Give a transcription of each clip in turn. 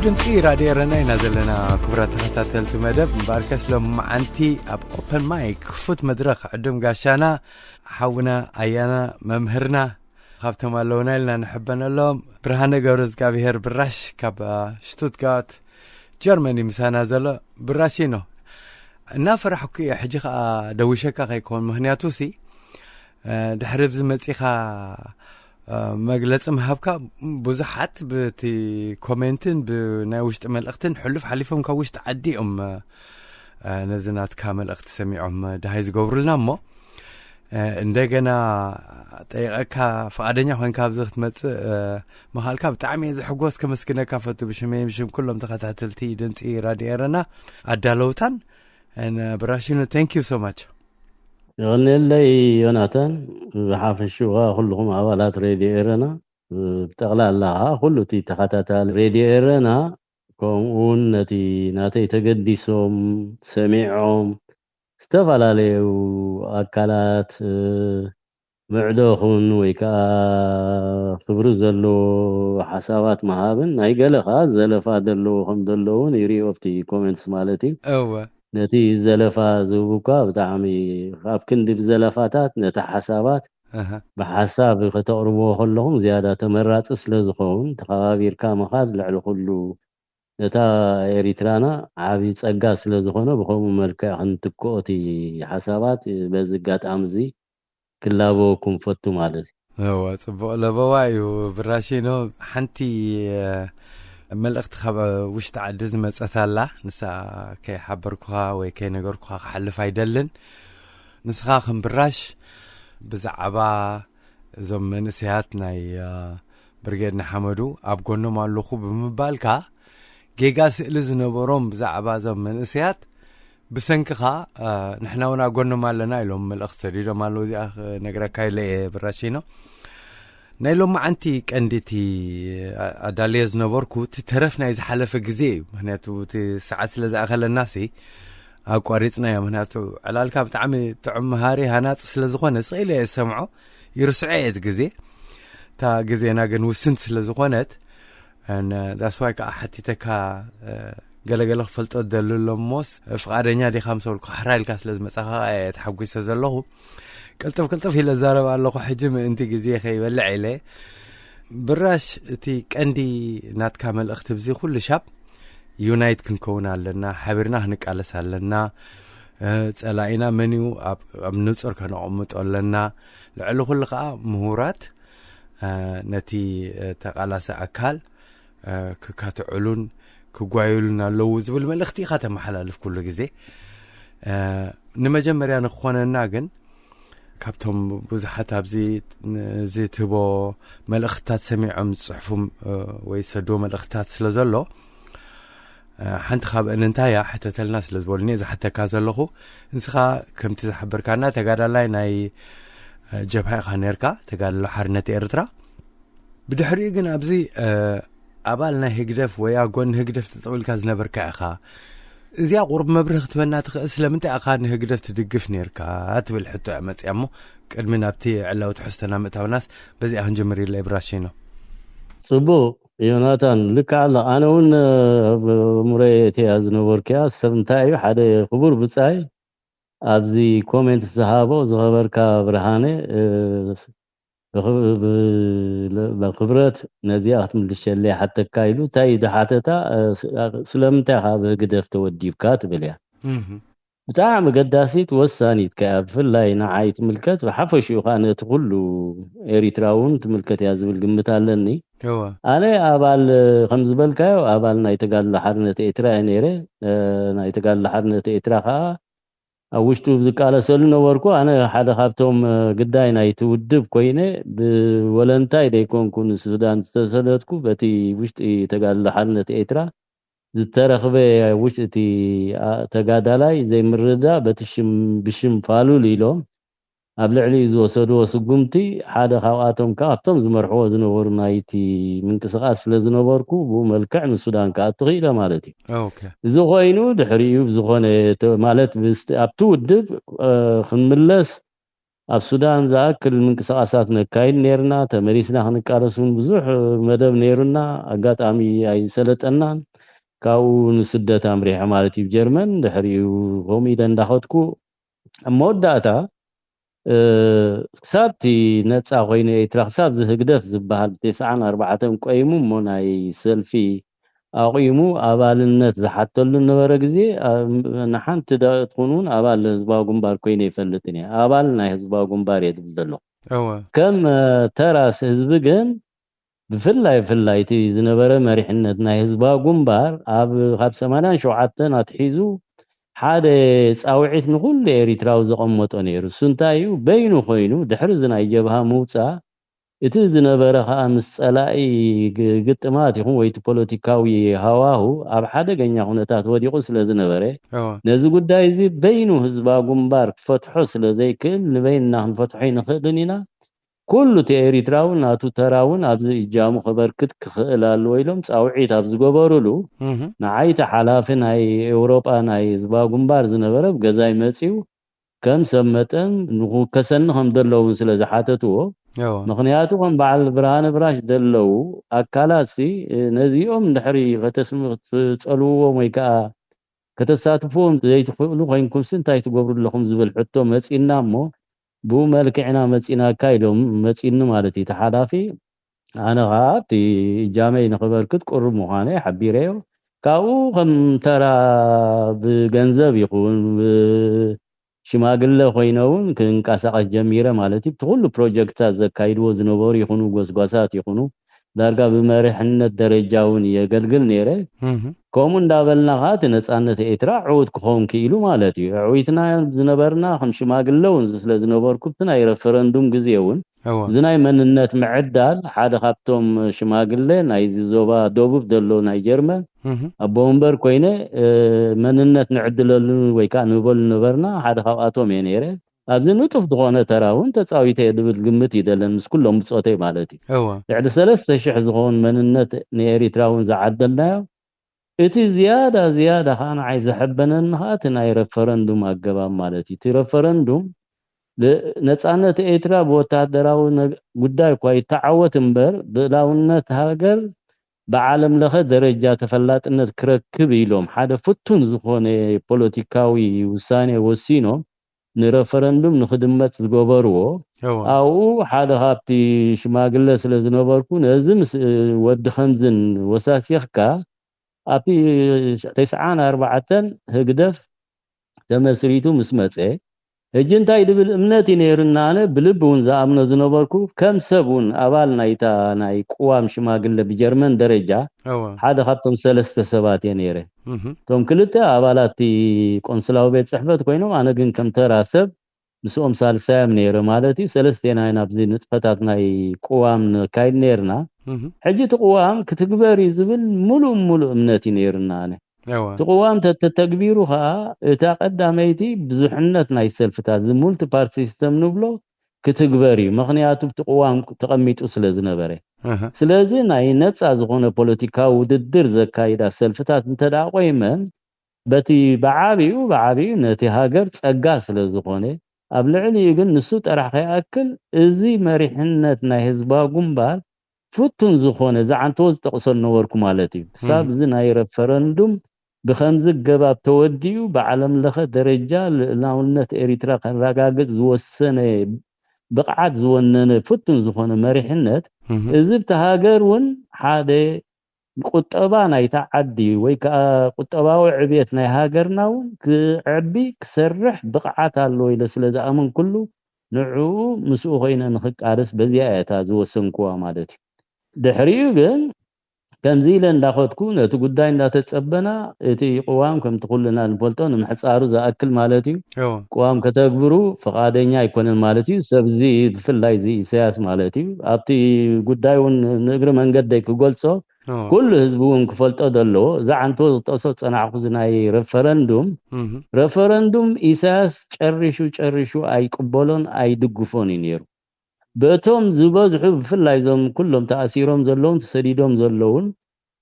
ድምፂ ራድዮ ኤረና ኢና ዘለና። ክቡራት ተኸታተልቲ መደብ፣ እምበኣርከስ ሎም መዓንቲ ኣብ ኦፐን ማይክ ክፉት መድረኽ ዕዱም ጋሻና ሓውና ኣያና መምህርና ካብቶም ኣለውና ኢልና ንሕበነሎም፣ ብርሃነ ገብረ እግዚኣብሔር ብራሽ ካብ ሽቱትጋርት ጀርመኒ ምሳና ዘሎ። ብራሽኖ፣ እናፈራሕኩ እየ ሕጂ ከዓ ደዊሸካ ከይከውን። ምክንያቱ ሲ ድሕሪ ብዚ መፂኻ መግለፂ ምሃብካ ብዙሓት ብቲ ኮሜንትን ብናይ ውሽጢ መልእክትን ሕሉፍ ሓሊፎም ካብ ውሽጢ ዓዲ እዮም ነዚ ናትካ መልእክቲ ሰሚዖም ደሃይ ዝገብሩልና እሞ፣ እንደገና ጠይቐካ ፍቓደኛ ኮይንካ ኣብዚ ክትመፅእ ምኻልካ ብጣዕሚ እየ ዝሕጎስ። ከመስግነካ ፈቱ ብሽመይ ብሽም ኩሎም ተኸታተልቲ ድምፂ ራድዮ ኤረና ኣዳለውታን። ብራሽኑ፣ thank you so much። ይቕንየለይ ዮናታን፣ ብሓፈሽኡ ከዓ ኩልኹም ኣባላት ሬድዮ ኤረና፣ ብጠቕላላ ከዓ ኩሉ እቲ ተኸታታሊ ሬድዮ ኤረና፣ ከምኡ እውን ነቲ ናተይ ተገዲሶም ሰሚዖም ዝተፈላለዩ ኣካላት ምዕዶኹን ወይ ከዓ ክብሪ ዘለዎ ሓሳባት ምሃብን ናይ ገለ ከዓ ዘለፋ ዘለዎ ከም ዘለውን ይሪኦ ኣብቲ ኮሜንትስ ማለት እዩ። እወ ነቲ ዘለፋ ዝህቡካ ብጣዕሚ ኣብ ክንዲ ብዘለፋታት ነቲ ሓሳባት ኣሃ። ብሓሳብ ከተቕርብዎ ከለኹም ዝያዳ ተመራፂ ስለ ዝኸውን ተኸባቢርካ ምኻድ ልዕሊ ኩሉ ነታ ኤሪትራና ዓብዪ ፀጋ ስለ ዝኾነ ብከምኡ መልክዕ ክንትክኦ እቲ ሓሳባት በዚ ኣጋጣሚ እዚ ክላበወኩም ፈቱ ማለት እዩ። እወ፣ ጽቡቕ ለበዋ እዩ ብራሺኖ። ሓንቲ መልእኽቲ ካብ ውሽጢ ዓዲ ዝመጸት ኣላ። ንሳ ከይሓበርኩኻ ወይ ከይነገርኩኻ ክሓልፍ ኣይደልን። ንስኻ ከም ብራሽ ብዛዕባ እዞም መንእሰያት ናይ ብርጌድ ንሓመዱ ኣብ ጎኖም ኣለኹ ብምባልካ ጌጋ ስእሊ ዝነበሮም ብዛዕባ እዞም መንእሰያት ብሰንክኻ ንሕና እውን ኣብ ጎኖም ኣለና ኢሎም መልእኽቲ ሰዲዶም ኣለዉ። እዚኣ ክነግረካ ኢለ እየ ብራሺኖ። ናይ ሎማዓንቲ ቀንዲ እቲ ኣዳልየ ዝነበርኩ እቲ ተረፍ ናይ ዝሓለፈ ግዜ እዩ። ምክንያቱ እቲ ሰዓት ስለ ዝኣኸለና ሲ ኣቋሪፅናዮ። ምክንያቱ ዕላልካ ብጣዕሚ ጥዑም መሃሪ ሃናፂ ስለ ዝኾነ ስቕ ኢለ እየ ዝሰምዖ። ይርስዖ እየ እቲ ግዜ። እታ ግዜና ግን ውስንቲ ስለ ዝኾነት ዳስዋይ ከዓ ሓቲተካ ገለገለ ክፈልጦ ደሊ ኣሎ እሞስ ፍቓደኛ ዲኻ ምስ በልኩ ሕራ ኢልካ ስለ ዝመፃኻ እየ ተሓጒሰ ዘለኹ። ቅልጥፍ ቅልጥፍ ኢለ ዛረብ ኣለኹ ሕጂ ምእንቲ ግዜ ከይበልዕ ኢለ። ብራሽ እቲ ቀንዲ ናትካ መልእኽቲ ብዚ ኩሉ ሻብ ዩናይት ክንከውን ኣለና፣ ሓቢርና ክንቃለስ ኣለና። ፀላኢና መን እዩ ኣብ ንፁር ከነቐምጦ ኣለና። ልዕሊ ኩሉ ከዓ ምሁራት ነቲ ተቓላሲ ኣካል ክካትዕሉን ክጓየሉን ኣለዉ ዝብል መልእኽቲ ኢኻ ተመሓላልፍ ኩሉ ግዜ። ንመጀመርያ ንክኾነና ግን ካብቶም ብዙሓት ኣብዚ እዚ ትህቦ መልእኽትታት ሰሚዖም ዝፅሕፉ ወይ ዝሰድዎ መልእኽትታት ስለ ዘሎ ሓንቲ ካብ እንንታያ ሕተተልና ስለ ዝበሉኒ ዝሓተካ ዘለኹ። ንስኻ ከምቲ ዝሓበርካና ተጋዳላይ ናይ ጀብሃ ኢኻ ነርካ፣ ተጋድሎ ሓርነት ኤርትራ። ብድሕሪኡ ግን ኣብዚ ኣባል ናይ ህግደፍ ወይ ኣብ ጎኒ ህግደፍ ተጠውልካ ዝነበርካ ኢኻ። እዚኣ ቁሩብ መብርህ ክትበና ትኽእል? ስለምንታይ ኢኻ ንህግደፍ ትድግፍ ነርካ ትብል ሕቶ እያ መፅያ እሞ ቅድሚ ናብቲ ዕላዊ ትሕዝቶና ምእታውናስ በዚኣ ክንጅምር ኢለ ብራሽኖ። ፅቡቅ ዮናታን፣ ልክዕ ኣለ። ኣነ እውን ኣብ ሙረየ እቲያ ዝነበርኩያ ሰብ እንታይ እዩ ሓደ ክቡር ብፃይ ኣብዚ ኮሜንት ዝሃቦ ዝኸበርካ ብርሃነ ብክብረት ነዚኣ ክትምልሸለይ ሓተካ ኢሉ እንታይ ዝሓተታ ስለምንታይ ካብ ህግደፍ ተወዲብካ ትብል እያ። ብጣዕሚ ገዳሲት ወሳኒት ከያ ብፍላይ ንዓይ ትምልከት ብሓፈሽኡ ከዓ ነቲ ኩሉ ኤሪትራ እውን ትምልከት እያ ዝብል ግምት ኣለኒ። ኣነ ኣባል ከም ዝበልካዮ ኣባል ናይ ተጋድሎ ሓርነት ኤርትራ እየ ነይረ። ናይ ተጋድሎ ሓርነት ኤርትራ ከዓ ኣብ ውሽጡ ዝቃለሰሉ ነበርኩ። ኣነ ሓደ ካብቶም ግዳይ ናይቲ ውድብ ኮይነ ብወለንታይ ዘይኮንኩ ንሱዳን ዝተሰደድኩ በቲ ውሽጢ ተጋድሎ ሓርነት ኤርትራ ዝተረኽበ ውሽጢ እቲ ተጋዳላይ ዘይምርዳእ በቲ ሽም ብሽም ፋሉል ኢሎም ኣብ ልዕሊኡ ዝወሰድዎ ስጉምቲ ሓደ ካብኣቶም ካብቶም ዝመርሕዎ ዝነበሩ ናይቲ ምንቅስቃስ ስለ ዝነበርኩ ብኡ መልክዕ ንሱዳን ክኣቱ ክኢለ ማለት እዩ። እዚ ኮይኑ ድሕሪኡ ብዝኾነ ማለት ኣብቲ ውድብ ክንምለስ ኣብ ሱዳን ዝኣክል ምንቅስቓሳት ነካይድ ነይርና፣ ተመሊስና ክንቃለስ እውን ብዙሕ መደብ ነይሩና። ኣጋጣሚ ኣይሰለጠናን፣ ካብኡ ንስደት ኣምሪሐ ማለት እዩ ጀርመን። ድሕሪኡ ከምኡ ኢለ እንዳኸድኩ ኣብ መወዳእታ ክሳብ እቲ ነፃ ኮይኑ ኤርትራ ክሳብ እዚ ህግደፍ ዝበሃል ብተስዓን ኣርባዕተን ቆይሙ እሞ ናይ ሰልፊ ኣቑሙ ኣባልነት ዝሓተሉ ነበረ ግዜ ንሓንቲ ትኹን እውን ኣባል ህዝባዊ ግንባር ኮይነ ይፈልጥን እየ። ኣባል ናይ ህዝባዊ ግንባር እየ ዝብል ዘለኹ። ከም ተራስ ህዝቢ ግን ብፍላይ ብፍላይ እቲ ዝነበረ መሪሕነት ናይ ህዝባዊ ግንባር ኣብ ካብ ሰማንያን ሸውዓተን ኣትሒዙ ሓደ ፃውዒት ንኩሉ ኤሪትራዊ ዘቐመጦ ነይሩ። እሱ እንታይ እዩ? በይኑ ኮይኑ ድሕሪ እዚ ናይ ጀብሃ ምውፃእ እቲ ዝነበረ ከዓ ምስ ፀላኢ ግጥማት ይኹን ወይ እቲ ፖለቲካዊ ሃዋሁ ኣብ ሓደገኛ ኩነታት ወዲቑ ስለ ዝነበረ ነዚ ጉዳይ እዚ በይኑ ህዝባዊ ግንባር ክፈትሖ ስለ ዘይክእል ንበይንና ክንፈትሖ ይንኽእልን ኢና። ኩሉ እቲ ኤሪትራዊ ናቱ ተራ እውን ኣብዚ እጃሙ ከበርክት ክኽእል ኣለዎ ኢሎም ፃውዒት ኣብ ዝገበሩሉ ንዓይቲ ሓላፊ ናይ ኤውሮጳ ናይ ህዝባዊ ግንባር ዝነበረ ብገዛይ መፂኡ ከም ሰብ መጠን ንክውከሰኒ ከም ዘለውን ስለ ዝሓተትዎ ምክንያቱ ከም በዓል ብርሃነ ብራሽ ዘለዉ ኣካላት ሲ ነዚኦም ድሕሪ ከተስምፀልዎም ወይ ከዓ ከተሳትፍዎም ዘይትኽእሉ ኮይንኩምሲ እንታይ ትገብሩ ኣለኹም ዝብል ሕቶ መፂና እሞ ብኡ መልክዕና መፂናካ ኢሎም መፂኒ ማለት እዩ ተሓላፊ ኣነ ከዓ እቲ እጃመይ ንክበርክት ቅሩብ ምዃነ ሓቢረዮ ካብኡ ከም ተራ ብገንዘብ ይኹን ሽማግለ ኮይነ እውን ክንቀሳቀስ ጀሚረ ማለት እዩ። እቲ ኩሉ ፕሮጀክትታት ዘካይድዎ ዝነበሩ ይኹኑ ጎስጓሳት ይኹኑ ዳርጋ ብመሪሕነት ደረጃ እውን የገልግል ነይረ። ከምኡ እንዳበልና ከዓ እቲ ነፃነት ኤርትራ ዕዉት ክኸውን ክኢሉ ማለት እዩ። ዕዊትና ዝነበርና ከም ሽማግለ እውን ስለ ዝነበርኩ እቲ ናይ ረፈረንዱም ግዜ እውን እዚ ናይ መንነት ምዕዳል ሓደ ካብቶም ሽማግለ ናይዚ ዞባ ደቡብ ዘሎ ናይ ጀርመን ኣቦ ወንበር ኮይነ መንነት ንዕድለሉ ወይ ከዓ ንህበሉ ነበርና ሓደ ካብኣቶም እየ ነይረ። ኣብዚ ንጡፍ ዝኾነ ተራ እውን ተፃዊተ እየ ዝብል ግምት እዩ ደለን ምስ ኩሎም ብፆተይ ማለት እዩ። ልዕሊ ሰለስተ ሽሕ ዝኾን መንነት ንኤሪትራ እውን ዝዓደልናዮ እቲ ዝያዳ ዝያዳ ከዓ ንዓይ ዘሐበነኒ ከዓ እቲ ናይ ረፈረንዱም ኣገባብ ማለት እዩ። እቲ ረፈረንዱም ነፃነት ኤርትራ ብወታደራዊ ጉዳይ እኳ ይተዓወት እምበር ብእላውነት ሃገር ብዓለም ለኸ ደረጃ ተፈላጥነት ክረክብ ኢሎም ሓደ ፍቱን ዝኾነ ፖለቲካዊ ውሳኔ ወሲኖም ንረፈረንዱም ንክድመፅ ዝገበርዎ ኣብኡ ሓደ ካብቲ ሽማግለ ስለ ዝነበርኩ ነዚ ምስ ወዲ ከምዝን ወሳሲኽካ ኣብቲ ተስዓን ኣርባዕተን ህግደፍ ተመስሪቱ ምስ መፀ ሕጂ እንታይ ድብል እምነት እዩ ነይሩና ኣነ ብልቢ እውን ዝኣምኖ ዝነበርኩ ከም ሰብ እውን ኣባል ናይታ ናይ ቅዋም ሽማግለ ብጀርመን ደረጃ ሓደ ካብቶም ሰለስተ ሰባት እየ ነይረ። እቶም ክልተ ኣባላት እቲ ቆንስላዊ ቤት ፅሕፈት ኮይኖም ኣነ ግን ከም ተራ ሰብ ምስኦም ሳልሳዮም ነይረ ማለት እዩ። ሰለስቴና ኢና ኣብዚ ንጥፈታት ናይ ቅዋም ነካይድ ነይርና። ሕጂ እቲ ቅዋም ክትግበር እዩ ዝብል ሙሉእ ሙሉእ እምነት እዩ ነይርና ኣነ። እቲ ቅዋም ተተተግቢሩ ከዓ እታ ቀዳመይቲ ብዙሕነት ናይ ሰልፍታት እዚ ሙልቲ ፓርቲ ሲስተም ንብሎ ክትግበር እዩ። ምክንያቱ እቲ ቅዋም ተቐሚጡ ስለ ዝነበረ። ስለዚ ናይ ነፃ ዝኾነ ፖለቲካዊ ውድድር ዘካይዳ ሰልፍታት እንተ ደኣ ቆይመን በቲ ብዓብኡ ብዓብኡ ነቲ ሃገር ጸጋ ስለ ዝኾነ ኣብ ልዕሊኡ ግን ንሱ ጥራሕ ከይኣክል እዚ መሪሕነት ናይ ህዝባዊ ግንባር ፍቱን ዝኾነ ዝዓንተዎ ዝጠቕሶ ነበርኩ ማለት እዩ። ክሳብ እዚ ናይ ረፈረንዱም ብከምዚ ገባብ ተወዲኡ ብዓለም ለኸ ደረጃ ልእላውነት ኤሪትራ ከረጋግጽ ዝወሰነ ብቕዓት ዝወነነ ፍቱን ዝኾነ መሪሕነት እዚ ብቲ ሃገር እውን ሓደ ቁጠባ ናይታ ዓዲ ወይ ከዓ ቁጠባዊ ዕብየት ናይ ሃገርና እውን ክዕቢ ክሰርሕ ብቕዓት ኣለዎ ኢለ ስለ ዝኣመንኩሉ ንዕኡ ምስኡ ኮይነ ንክቃለስ በዚኣ እያ እታ ዝወሰንኩዋ ማለት እዩ። ድሕሪኡ ግን ከምዚ ኢለ እንዳኸድኩ ነቲ ጉዳይ እንዳተፀበና እቲ ቅዋም ከምቲ ኩልና ንፈልጦ ንምሕፃሩ ዝኣክል ማለት እዩ ቅዋም ከተግብሩ ፍቓደኛ ኣይኮነን ማለት እዩ። ሰብዚ ብፍላይ እዚ ኢሳያስ ማለት እዩ ኣብቲ ጉዳይ እውን ንእግሪ መንገደይ ክገልፆ ኩሉ ህዝቢ እውን ክፈልጦ ዘለዎ እዚ ዓንቶ ዝጠቅሶ ዝፀናዕኩ እዚ ናይ ረፈረንዱም ረፈረንዱም ኢሳያስ ጨሪሹ ጨሪሹ ኣይቅበሎን ኣይድግፎን እዩ ነይሩ። በቶም ዝበዝሑ ብፍላይ እዞም ኩሎም ተኣሲሮም ዘለውን ተሰዲዶም ዘለውን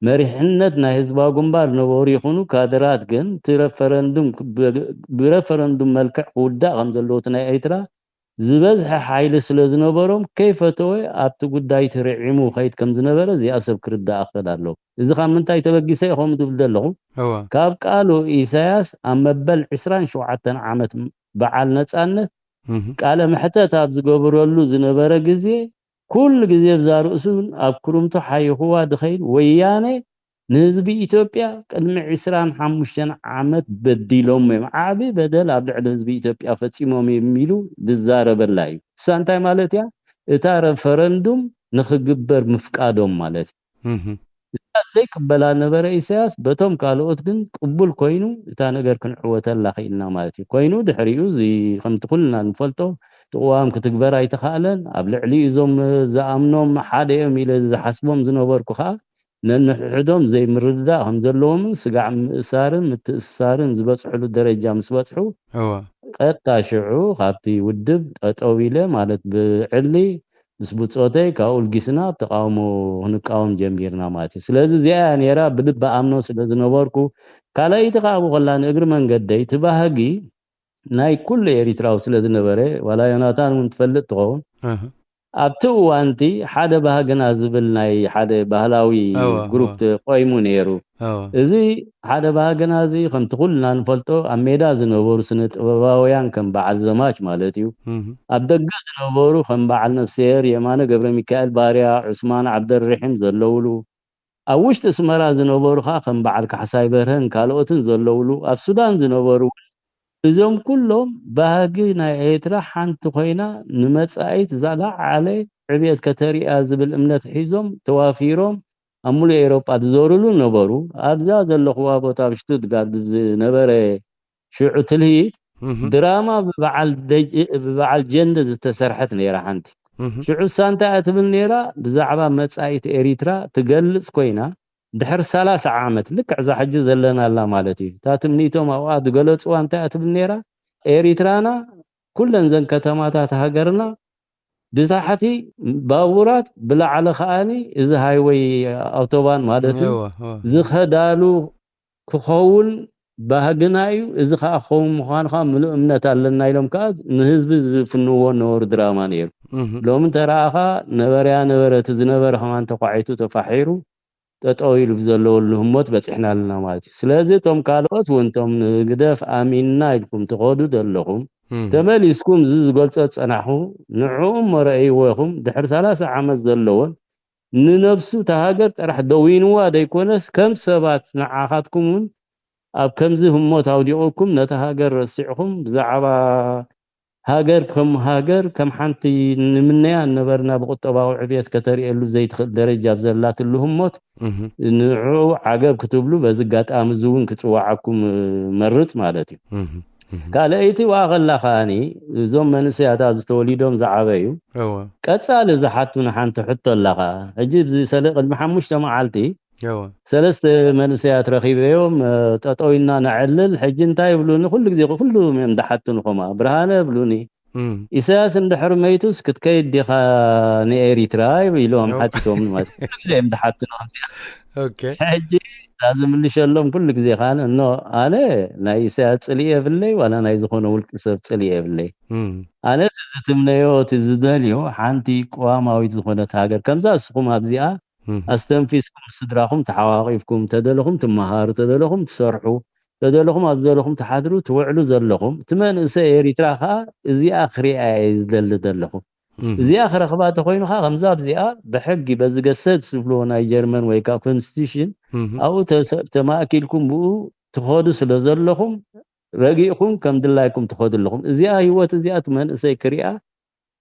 መሪሕነት ናይ ህዝባዊ ግንባር ነበሩ ይኹኑ ካድራት ግን እቲ ረፈረንዱም ብረፈረንዱም መልክዕ ክውዳእ ከም ዘለዎ እቲ ናይ ኤርትራ ዝበዝሐ ሓይሊ ስለ ዝነበሮም ከይፈተወ ኣብቲ ጉዳይ ተርዒሙ ከይድ ከም ዝነበረ እዚኣ ሰብ ክርዳእ ክኽእል ኣለዎ። እዚ ካብ ምንታይ ተበጊሰ እየ ከምኡ ዝብል ዘለኹ? እወ ካብ ቃሉ ኢሳያስ ኣብ መበል ዕስራን ሸውዓተን ዓመት በዓል ነጻነት እህ ቃለ መሕተት ኣብ ዝገብረሉ ዝነበረ ግዜ ኩሉ ግዜ ብዛ ርእሱን ኣብ ክርምቱ ሓይኹዋ ድኸይን ወያነ ንህዝቢ ኢትዮጵያ ቅድሚ ዕስራን ሓሙሽተን ዓመት በዲሎም እዮም፣ ዓቢ በደል ኣብ ልዕሊ ህዝቢ ኢትዮጵያ ፈጺሞም እዮም ኢሉ ዝዛረበላ እዩ። እሳ እንታይ ማለት እያ? እታ ረፈረንዱም ንኽግበር ምፍቃዶም ማለት እዩ። እህ እዛ ዘይቅበላ ነበረ ኢሳያስ፣ በቶም ካልኦት ግን ቅቡል ኮይኑ እታ ነገር ክንዕወተላ ክኢልና ማለት እዩ። ኮይኑ ድሕሪኡ እዚ ከምቲ ኩልና ንፈልጦ እቲ ቅዋም ክትግበር ኣይተኻእለን። ኣብ ልዕሊ እዞም ዝኣምኖም ሓደ እዮም ኢለ ዝሓስቦም ዝነበርኩ ከዓ ነንሕድሕዶም ዘይምርድዳእ ከም ዘለዎምን ስጋዕ ምእሳርን ምትእስሳርን ዝበፅሕሉ ደረጃ ምስ በፅሑ እወ ቀጥታ ሽዑ ካብቲ ውድብ ጠጠው ኢለ ማለት ብዕሊ ምስ ብፆተይ ካብኡ ልጊስና ተቃውሞ ክንቃወም ጀሚርና ማለት እዩ። ስለዚ እዚኣ እያ ነይራ ብልቢ ኣምኖ ስለ ዝነበርኩ። ካልኣይቲ ከዓ ብኮላ ንእግሪ መንገደይ እቲ ባህጊ ናይ ኩሉ ኤሪትራዊ ስለ ዝነበረ ዋላ ዮናታን እውን ትፈልጥ ትኸውን እህ ኣብቲ እዋንቲ ሓደ ባህግና ዝብል ናይ ሓደ ባህላዊ እወ፣ ግሩፕ ቆይሙ ነይሩ። እወ እዚ ሓደ ባህግና እዚ ከምቲ ኩልና ንፈልጦ ኣብ ሜዳ ዝነበሩ ስነ ጥበባውያን ከም በዓል ዘማች ማለት እዩ። እህ ኣብ ደገ ዝነበሩ ከም በዓል ነፍስሄር የማነ ገብረ ሚካኤል ባርያ፣ ዑስማን ዓብደልርሒም ዘለውሉ፣ ኣብ ውሽጢ እስመራ ዝነበሩ ከዓ ከም በዓል ካሕሳይ በርሀን ካልኦትን ዘለውሉ፣ ኣብ ሱዳን ዝነበሩ እውን እዞም ኩሎም ባህጊ ናይ ኤርትራ ሓንቲ ኮይና ንመጻኢት ዝለዓለ ዕብየት ከተሪኣ ዝብል እምነት ሒዞም ተዋፊሮም ኣብ ሙሉእ ኤውሮጳ ዝዞርሉ ነበሩ። ኣብዛ ዘለኹዋ ቦታ ኣብ ሽቱትጋርድ ዝነበረ ሽዑ ትልሂት እህ ድራማ ብበዓል ደጅ- ብበዓል ጀንደ ዝተሰርሐት ነይራ ሓንቲ። እህ ሽዑ እሳ እንታይ እያ ትብል ነይራ? ብዛዕባ መጻኢት ኤሪትራ ትገልጽ ኮይና ድሕሪ ሰላሳ ዓመት ልክዕ እዛ ሕጂ ዘለናላ ማለት እዩ። እታ ትምኒቶም ኣብኣ ዝገለጽዋ እንታይ እያ ትብል ነይራ? ኤሪትራና ኩለን ዘን ከተማታት ሃገርና ብታሕቲ ባቡራት ብላዕሊ ከዓኒ እዚ ሃይወይ ኣውቶባን ማለት እዩ እወ እወ ዝኸዳሉ ክኸውን ባህግና እዩ። እዚ ከዓ ክኸውን ምዃኑ ከዓ ምሉእ እምነት ኣለና ኢሎም ከዓ ንህዝቢ ዝፍንዎ ነበሩ ድራማ ነይሩ። እህ ሎሚ እንተረኣኻ ነበረያ ነበረ እቲ ዝነበረ ከማን ተኳዒቱ ተፋሒሩ ጠጠው ኢሉ ብዘለወሉ ህሞት በፂሕና ኣለና ማለት እዩ። ስለዚ እቶም ካልኦት እውን እቶም ንግደፍ ኣሚንና ኢልኩም ትኸዱ ዘለኹም እህ ተመሊስኩም እዚ ዝገልፆ ዝፀናሕኹ ንዕኡ እሞ ረእይዎ ኢኹም። ድሕሪ ሰላሳ ዓመት ዘለዎን ንነብሱ እታ ሃገር ጥራሕ ደዊንዋ ዘይኮነስ ከም ሰባት ንዓኻትኩም እውን ኣብ ከምዚ ህሞት ኣውዲቑኩም ነታ ሃገር ረሲዕኹም ብዛዕባ ሃገር ከም ሃገር ከም ሓንቲ ንምነያ ነበርና ብቁጠባዊ ዕብየት ከተርእየሉ ዘይትኽእል ደረጃ ኣብ ዘላትሉ ህሞት እህ ንዕኡ ዓገብ ክትብሉ በዚ ኣጋጣሚ እዚ እውን ክፅዋዓኩም መርፅ ማለት እዩ። እህ እህ ካልኣይቲ ዋኣ ከላ ከዓኒ እዞም መንእሰያት ኣብዚ ተወሊዶም ዝዓበዩ እወ ቀጻሊ ዝሓቱን ሓንቲ ሕቶ ኣለኻ። ሕጂ እዚ ሰለ ቅድሚ ሓሙሽተ መዓልቲ እወ ሰለስተ መንእሰያት ረኺበዮም እ፣ ጠጠው ኢልና ነዕልል። ሕጂ እንታይ ይብሉኒ? ኩሉ ግዜ ኩሉም እዮም ዝሓቱኒ። ኮማ ብርሃነ ይብሉኒ፣ እም ኢሳያስ እንድሕር መይቱስ ክትከይድ ዲኻ ንኤሪትራ? ኢሎም እወ። ሓቲቶም ማለት ኩሉ ግዜ እዮም ዝሓቱኒ ከምዚኣ። ኦኬ ሕጂ እዛ ዝምልሸሎም ኩሉ ግዜ ካን እኖ ኣነ ናይ ኢሳያስ ጽልኢ የብለይ ዋላ ናይ ዝኾነ ውልቂ ሰብ ጽልኢ የብለይ። እም ኣነ እቲ ዝትምነዮ እቲ ዝደልዮ ሓንቲ ቅዋማዊት ዝኾነት ሃገር ከምዛ እስኹም ኣብዚኣ እም ኣስተንፊስኩም ስድራኹም ተሓዋቂፍኩም ተደለኹም ትመሃሩ ተደለኹም ትሰርሑ ተደለኹም ኣብ ዘለኹም ትሓድሩ ትውዕሉ ዘለኹም እቲ መንእሰይ ኤሪትራ ከዓ እዚኣ ክሪኣ እየ ዝደሊ ዘለኹ። እም እዚኣ ክረኽባ ተኮይኑ ከዓ ከምዛ ኣብዚኣ ብሕጊ በዚ ገሰት ዝብልዎ ናይ ጀርመን ወይ ከዓ ኮንስቲቱሽን እም ኣብኡ ተሰ- ተማእኪልኩም ብኡ ትኸዱ ስለ ዘለኹም ረጊእኩም ከም ድላይኩም ትኸዱ ኣለኹም። እዚኣ ህይወት እዚኣ እቲ መንእሰይ ክሪኣ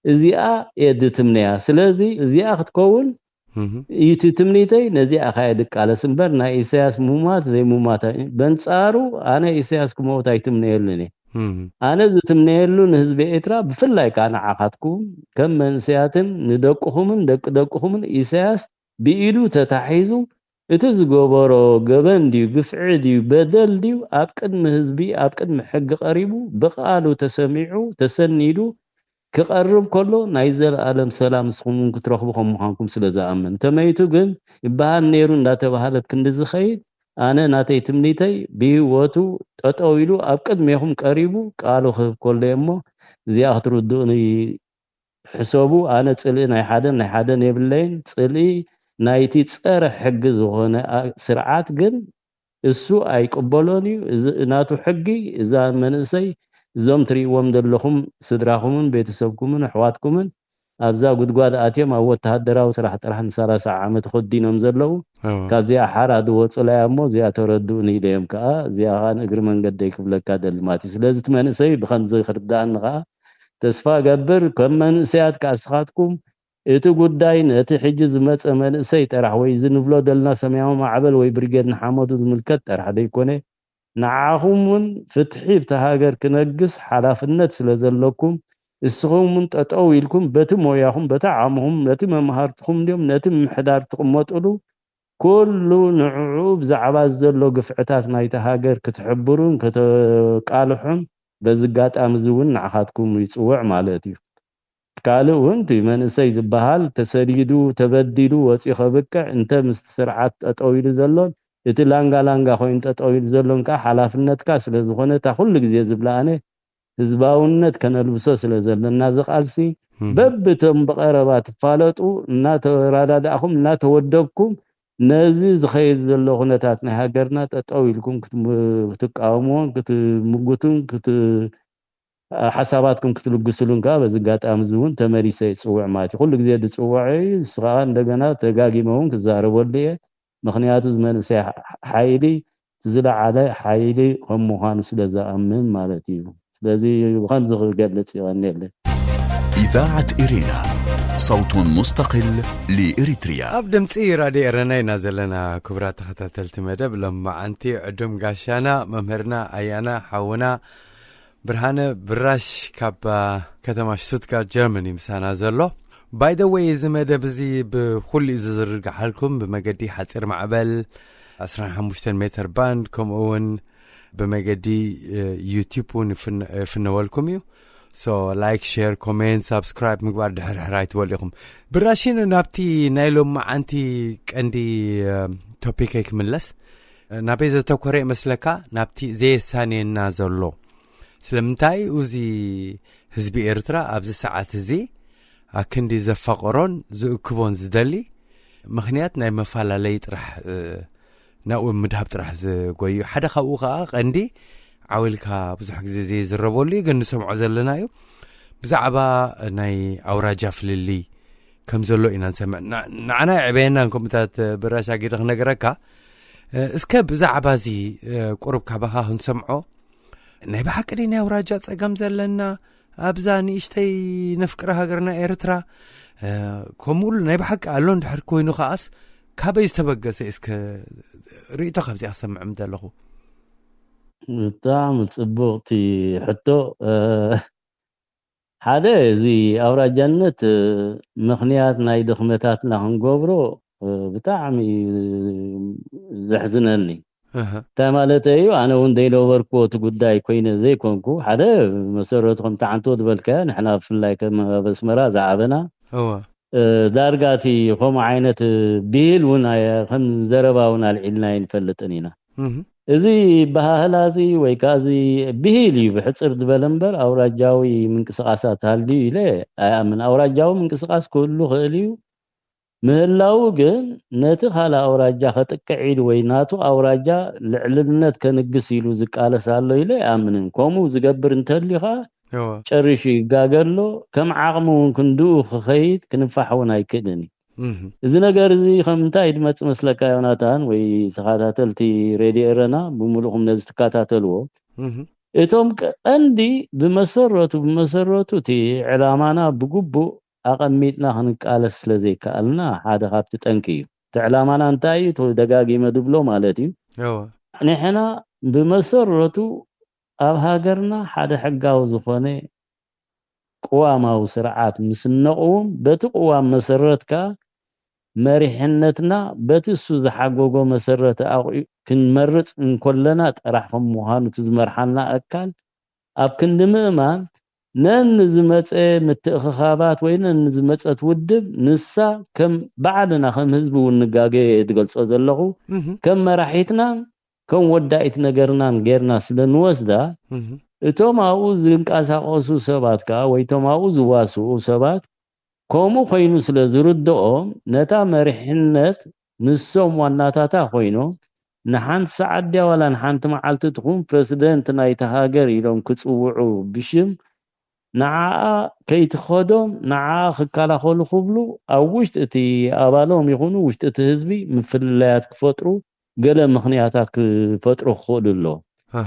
እዚኣ እየ ድትምነያ። ስለዚ እዚኣ ክትከውን እም እቲ ትምኒተይ ነዚኣ ካየ ድቃለስ እምበር ናይ ኢሳያስ ሙማት ዘይሙማት ኣይ- በንጻሩ ኣነ ኢሳያስ ክመውት ኣይትምነየሉን እየ። እም ኣነ ዝትምነየሉ ንህዝቢ ኤርትራ ብፍላይ ከዓ ንዓኻትኩም ከም መንእሰያትን ንደቅኹምን ደቂ ደቅኹምን ኢሳያስ ብኢዱ ተታሒዙ እቲ ዝገበሮ ገበን ድዩ ግፍዒ ድዩ በደል ድዩ ኣብ ቅድሚ ህዝቢ ኣብ ቅድሚ ሕጊ ቀሪቡ ብቃሉ ተሰሚዑ ተሰኒዱ ክቐርብ ከሎ ናይ ዘለኣለም ሰላም ንስኹም እውን ክትረኽቡ ከም ምዃንኩም ስለ ዝኣምን። እንተመይቱ ግን ይበሃል ነይሩ እንዳተባሃለ ኣብ ክንዲ ዝኸይድ ኣነ ናተይ ትምኒተይ ብህይወቱ ጠጠው ኢሉ ኣብ ቅድሜኹም ቀሪቡ ቃሉ ክህብ ከሎ እየ እሞ እዚኣ ክትርድኡኒ ሕሰቡ። ኣነ ጽልኢ ናይ ሓደን ናይ ሓደን የብለይን። ጽልኢ ናይቲ ጸረ ሕጊ ዝኾነ ኣ- ስርዓት ግን እሱ ኣይቅበሎን እዩ። እዚ ናቱ ሕጊ፣ እዛ መንእሰይ፣ እዞም ትርእይዎም ዘለኹም ስድራኹምን ቤተሰብኩምን ኣሕዋትኩምን ኣብዛ ጉድጓድ ኣትዮም ኣብ ወተሃደራዊ ስራሕ ጥራሕ ንሰላሳ ዓመት ከዲኖም ዘለዉ፣ ካብዚኣ ሓራ ዝወፁላ እያ እሞ እዚኣ ተረድኡኒ ኢለ እዮም ከዓ። እዚኣ ከዓ ንእግሪ መንገደይ ክብለካ ደሊ ማለት እዩ። ስለዚ እቲ መንእሰይ ብከምዚ ክርዳእኒ ከዓ ተስፋ እገብር። ከም መንእሰያት ከዓ እስኻትኩም እቲ ጉዳይ ነቲ ሕጂ ዝመፀ መንእሰይ ጥራሕ ወይ እዚ ንብሎ ደልና ሰማያዊ ማዕበል ወይ ብርጌድ ንሓመዱ ዝምልከት ጥራሕ ዘይኮነ፣ ንዓኹም እውን ፍትሒ ብቲ ሃገር ክነግስ ሓላፍነት ስለ ዘለኩም፣ እስኹም እውን ጠጠው ኢልኩም በቲ ሞያኹም፣ በቲ ዓቕምኹም፣ ነቲ መምሃርትኹም እንዲዮም ነቲ ምምሕዳር ትቕመጥሉ ኩሉ ንዕኡ ብዛዕባ ዘሎ ግፍዕታት ናይቲ ሃገር ክትሕብሩን ከተቃልሑን በዚ ኣጋጣሚ እዚ እውን ንዓኻትኩም ይፅውዕ ማለት እዩ። ካልእ እውን እቲ መንእሰይ ዝበሃል ተሰዲዱ ተበዲሉ ወፂኡ ከብቅዕ እንተ ምስቲ ስርዓት ጠጠው ኢሉ ዘሎን እቲ ላንጋ ላንጋ ኮይኑ ጠጠው ኢሉ ዘሎን ከዓ ሓላፍነትካ ስለ ዝኾነ እታ ኩሉ ግዜ ዝብላ ኣነ ህዝባውነት ከነልብሶ ስለ ዘለና እዚ ቃልሲ በብቶም ብቐረባ ትፋለጡ እናተረዳዳእኹም እናተወደብኩም ነዚ ዝኸይድ ዘሎ ኩነታት ናይ ሃገርና ጠጠው ኢልኩም ክትም- ክትቃወምዎን ክትምጉቱን ክት- ሓሳባትኩም ክትልግስሉን ከዓ በዚ ኣጋጣሚ እዚ እውን ተመሊሰ ይፅውዕ ማለት እዩ። ኩሉ ግዜ ዝፅውዖ እዩ። እሱ ከዓ እንደገና ተጋጊመ እውን ክዛረበሉ እየ። ምክንያቱ እዚ መንእሰይ ሓይሊ ዝለዓለ ሓይሊ ከም ምዃኑ ስለ ዝኣምን ማለት እዩ። ስለዚ ብከምዚ ክገልፅ ይቐንየለይ። إذاعة إرينا، صوت مستقل لإريتريا. ኣብ ድምፂ ራድዮ ኤረና ኢና ዘለና። ክቡራት ተኸታተልቲ መደብ ሎማዓንቲ ዕዱም ጋሻና መምህርና ኣያና ሓውና ብርሃነ ብራሽ ካብ ከተማ ሽቱትጋርት ጀርመን እዩ ምሳና ዘሎ። ባይ ደ ወይ እዚ መደብ እዚ ብኩሉ እዩ ዝዝርግሓልኩም ብመገዲ ሓፂር ማዕበል 15 ሜትር ባንድ ከምኡ እውን ብመገዲ ዩቲዩብ እውን ይፍነወልኩም እዩ። ሶ ላይክ ሼር ኮሜንት ሳብስክራይብ ምግባር ድሕር ሕር ኣይትበሉ ኢኹም። ብራሽኑ ናብቲ ናይ ሎማዓንቲ ቀንዲ ቶፒከይ ክምለስ ናበይ ዘተኮረ ይመስለካ? ናብቲ ዘየሳንየና ዘሎ ስለምንታይ እዚ ህዝቢ ኤርትራ ኣብዚ ሰዓት እዚ ኣክንዲ ዘፋቀሮን ዝእክቦን ዝደሊ ምክንያት ናይ መፈላለይ ጥራሕ ናብኡ ምድሃብ ጥራሕ ዝጎዩ ሓደ ካብኡ ከዓ ቀንዲ ዓው ኢልካ ብዙሕ ግዜ ዘይዝረበሉ እዩ ግን ንሰምዖ ዘለና እዩ ብዛዕባ ናይ ኣውራጃ ፍልልይ ከም ዘሎ ኢና ንሰምዕ ንዓና የዕበየናን ከምኡታት ብራሽ ኣጊደ ክነግረካ እስከ ብዛዕባ እዚ ቁሩብ ካባኻ ክንሰምዖ ናይ ብሓቂ ድዩ ናይ ኣውራጃ ጸገም ዘለና ኣብዛ ንእሽተይ ነፍቅረ ሃገርና ኤርትራ ከምኡ ናይ ብሓቂ ኣሎ እንድሕር ኮይኑ ከዓስ ካበይ ዝተበገሰ እስከ ርእቶ ካብዚኣ ክሰምዕ ምደለኹ ብጣዕሚ ፅቡቕቲ ሕቶ ሓደ እዚ ኣውራጃነት ምኽንያት ናይ ድኽመታትና ክንገብሮ ብጣዕሚ ዘሕዝነኒ እንታይ ማለት እዩ ኣነ እውን ዘይነበርኩዎ እቲ ጉዳይ ኮይነ ዘይኮንኩ ሓደ መሰረቱ ከምቲ ዓንቶ ዝበልካዮ ንሕና ብፍላይ ከም ኣብ ኣስመራ ዝዓበና ዳርጋ እቲ ከምኡ ዓይነት ብሂል እውን ከም ዘረባ እውን ኣልዒልና ኣይንፈልጥን ኢና እዚ ባህህላ እዚ ወይ ከዓ እዚ ብሂል እዩ ብሕፅር ዝበለ እምበር ኣውራጃዊ ምንቅስቃሳት ሃልዩ ኢለ ኣይኣምን ኣውራጃዊ ምንቅስቃስ ክህሉ ክእል እዩ ምህላው ግን ነቲ ካልእ ኣውራጃ ከጥቅዕ ኢሉ ወይ ናቱ ኣውራጃ ልዕልነት ከንግስ ኢሉ ዝቃለስ ኣሎ ኢለ ኣይኣምንን። ከምኡ ዝገብር እንተልዩ ከኣ ጨሪሹ ይጋገ ኣሎ። ከም ዓቕሚ እውን ክንድኡ ክኸይድ ክንፋሕ እውን ኣይክእልን እዩ። እዚ ነገር እዚ ከም እንታይ ድመጽእ መስለካ ዮናታን ወይ ተኸታተልቲ ሬድዮ ኤረና ብምሉእኹም ነዚ ትከታተልዎ እቶም ቀንዲ ብመሰረቱ ብመሰረቱ እቲ ዕላማና ብግቡእ ኣቐሚጥና ክንቃለስ ስለ ዘይከኣልና ሓደ ካብቲ ጠንቂ እዩ። እቲ ዕላማና እንታይ እዩ? እቲ ደጋጊመ ድብሎ ማለት እዩ። ንሕና ብመሰረቱ ኣብ ሃገርና ሓደ ሕጋዊ ዝኾነ ቅዋማዊ ስርዓት ምስ እነቕውም በቲ ቅዋም መሰረት ከኣ መሪሕነትና በቲ እሱ ዝሓጎጎ መሰረት ኣቑ ክንመርፅ እንኮለና ጥራሕ ከም ምዃኑ እቲ ዝመርሓና ኣካል ኣብ ክንዲ ምእማን ነንዝመፀ ምትእኽኻባት ወይ ነንዝመፀት ውድብ ንሳ ከም ባዕልና ከም ህዝቢ እውን ንጋገ እየ ዝገልፆ ዘለኹ ከም መራሒትናን ከም ወዳኢት ነገርናን ጌርና ስለ ንወስዳ እቶም ኣብኡ ዝንቀሳቐሱ ሰባት ከኣ ወይ እቶም ኣብኡ ዝዋስኡ ሰባት ከምኡ ኮይኑ ስለ ዝርድኦም ነታ መሪሕነት ንሶም ዋናታታ ኮይኖም ንሓንቲ ሰዓት ድያ ዋላ ንሓንቲ መዓልቲ ትኹን ፕረሲደንት ናይታ ሃገር ኢሎም ክጽውዑ ብሽም ንዓኣ ከይትኸዶም ንዓኣ ክከላኸሉ ክብሉ ኣብ ውሽጢ እቲ ኣባሎም ይኹኑ ውሽጢ እቲ ህዝቢ ምፍልላያት ክፈጥሩ ገለ ምኽንያታት ክፈጥሩ ክኽእሉ ኣለዎም።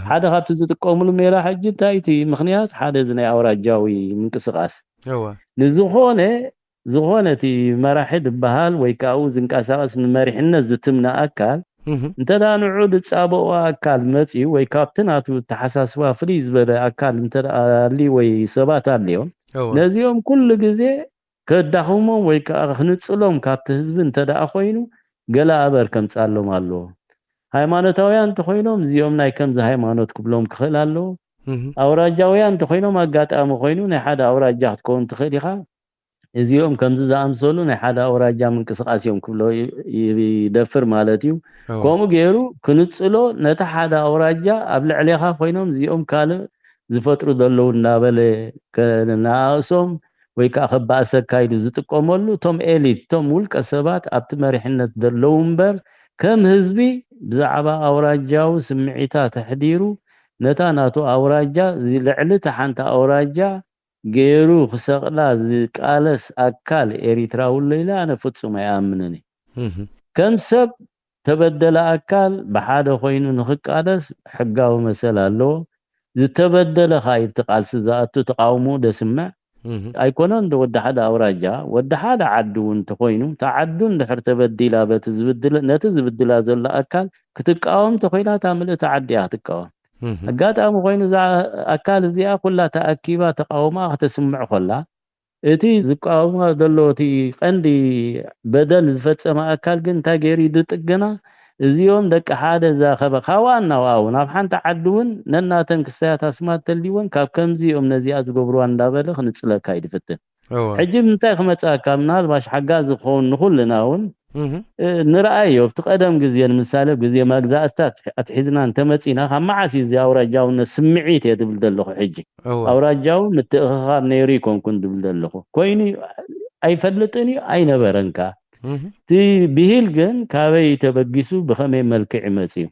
ሓደ ካብቲ ዝጥቀምሉ ሜላ ሕጂ እንታይ እቲ ምኽንያት ሓደ እዚ ናይ ኣውራጃዊ ምንቅስቃስ እወ ንዝኾነ ዝኾነ እቲ መራሒ ዝበሃል ወይ ከኣኡ ዝንቀሳቀስ ንመሪሕነት ዝትምነ ኣካል እህ እንተ ደኣ ንዑ ዝጻበኦ ኣካል መጺኡ ወይ ካብቲ ናቱ ተሓሳስባ ፍልይ ዝበለ ኣካል እንተ ደኣ ኣልዩ ወይ ሰባት ኣልዮም እወ ነዚኦም ኩሉ ግዜ ከዳኽሞም ወይ ከዓ ክንጽሎም ካብቲ ህዝቢ እንተ ደኣ ኮይኑ ገለ ኣበር ከምጻሎም ኣለዎ። ሃይማኖታውያን እንተኮይኖም እዚኦም ናይ ከምዚ ሃይማኖት ክብሎም ክኽእል ኣለዎ። እህ ኣውራጃውያን እንተኮይኖም ኣጋጣሚ ኮይኑ ናይ ሓደ ኣውራጃ ክትከውን ትኽእል ኢኻ። እዚኦም ከምዚ ዝኣምሰሉ ናይ ሓደ ኣውራጃ ምንቅስቃስ እዮም ክብሎ ይደፍር ማለት እዩ። እወ ከምኡ ገይሩ ክንጽሎ ነቲ ሓደ ኣውራጃ ኣብ ልዕሌኻ ኮይኖም እዚኦም ካልእ ዝፈጥሩ ዘለዉ እናበለ ከነኣእሶም ወይ ከዓ ከባእሰካ ኢሉ ዝጥቀመሉ እቶም ኤሊት እቶም ውልቀ ሰባት ኣብቲ መሪሕነት ዘለዉ እምበር ከም ህዝቢ ብዛዕባ ኣውራጃዊ ስምዒታት ኣሕዲሩ ነታ ናቱ ኣውራጃ ልዕሊ እታ ሓንቲ ኣውራጃ ገይሩ ክሰቕላ ዝቃለስ ኣካል ኤሪትራዊ ኣሎ ኢለ ኣነ ፍጹም ኣይኣምንን እየ። እህ ከም ሰብ ተበደለ ኣካል ብሓደ ኮይኑ ንክቃለስ ሕጋዊ መሰል ኣለዎ። ዝተበደለ ከኣ ይብቲ ቃልሲ ዝኣቱ ተቃውሞኡ ደስምዕ እህ ኣይኮነን ዶ ወዲ ሓደ ኣውራጃ ወዲ ሓደ ዓዲ እውን ተኮይኑ እታ ዓዱ እንድሕር ተበዲላ በቲ ዝብድለ ነቲ ዝብድላ ዘሎ ኣካል ክትቃወም ተኮይና እታ ምልእቲ ዓዲ እያ ክትቃወም። እህ ኣጋጣሚ ኮይኑ እዛ ኣካል እዚኣ ኩላ ተኣኪባ ተቃውማ ከተስምዕ ኮላ እቲ ዝቃወማ ዘሎ እቲ ቀንዲ በደል ዝፈጸመ ኣካል ግን እንታይ ገይሩ እዩ ዝጥገና? እዚኦም ደቂ ሓደ እዛ ከበ ካብ ዋናው ኣው ናብ ሓንቲ ዓዲ እውን ነናተን ክሳያት ኣስማት ተልይወን ካብ ከምዚ እዮም ነዚኣ ዝገብርዋ እንዳበለ ክንጽለካ እዩ ዝፍትን። እወ ሕጂ ምንታይ ክመጽኣካ ምናልባሽ ሓጋዚ ክኸውን ንኹልና እውን እህ እ፣ ንረኣዮ ኣብቲ ቀደም ግዜ ንምሳሌ ኣብ ግዜ መግዛእትታት ኣትሒዝና እንተመጺና ካብ መዓስ እዩ እዚ ኣውራጃውነት ስምዒት እየ ዝብል ዘለኹ። ሕጂ እወ ኣውራጃዊ ምትእኽኻብ ነይሩ ይኮንኩን ዝብል ዘለኹ ኮይኑ ኣይፈልጥን እዩ ኣይነበረን ከኣ። እህ እቲ ብሂል ግን ካበይ ተበጊሱ ብኸመይ መልክዕ ይመጽ እዩ?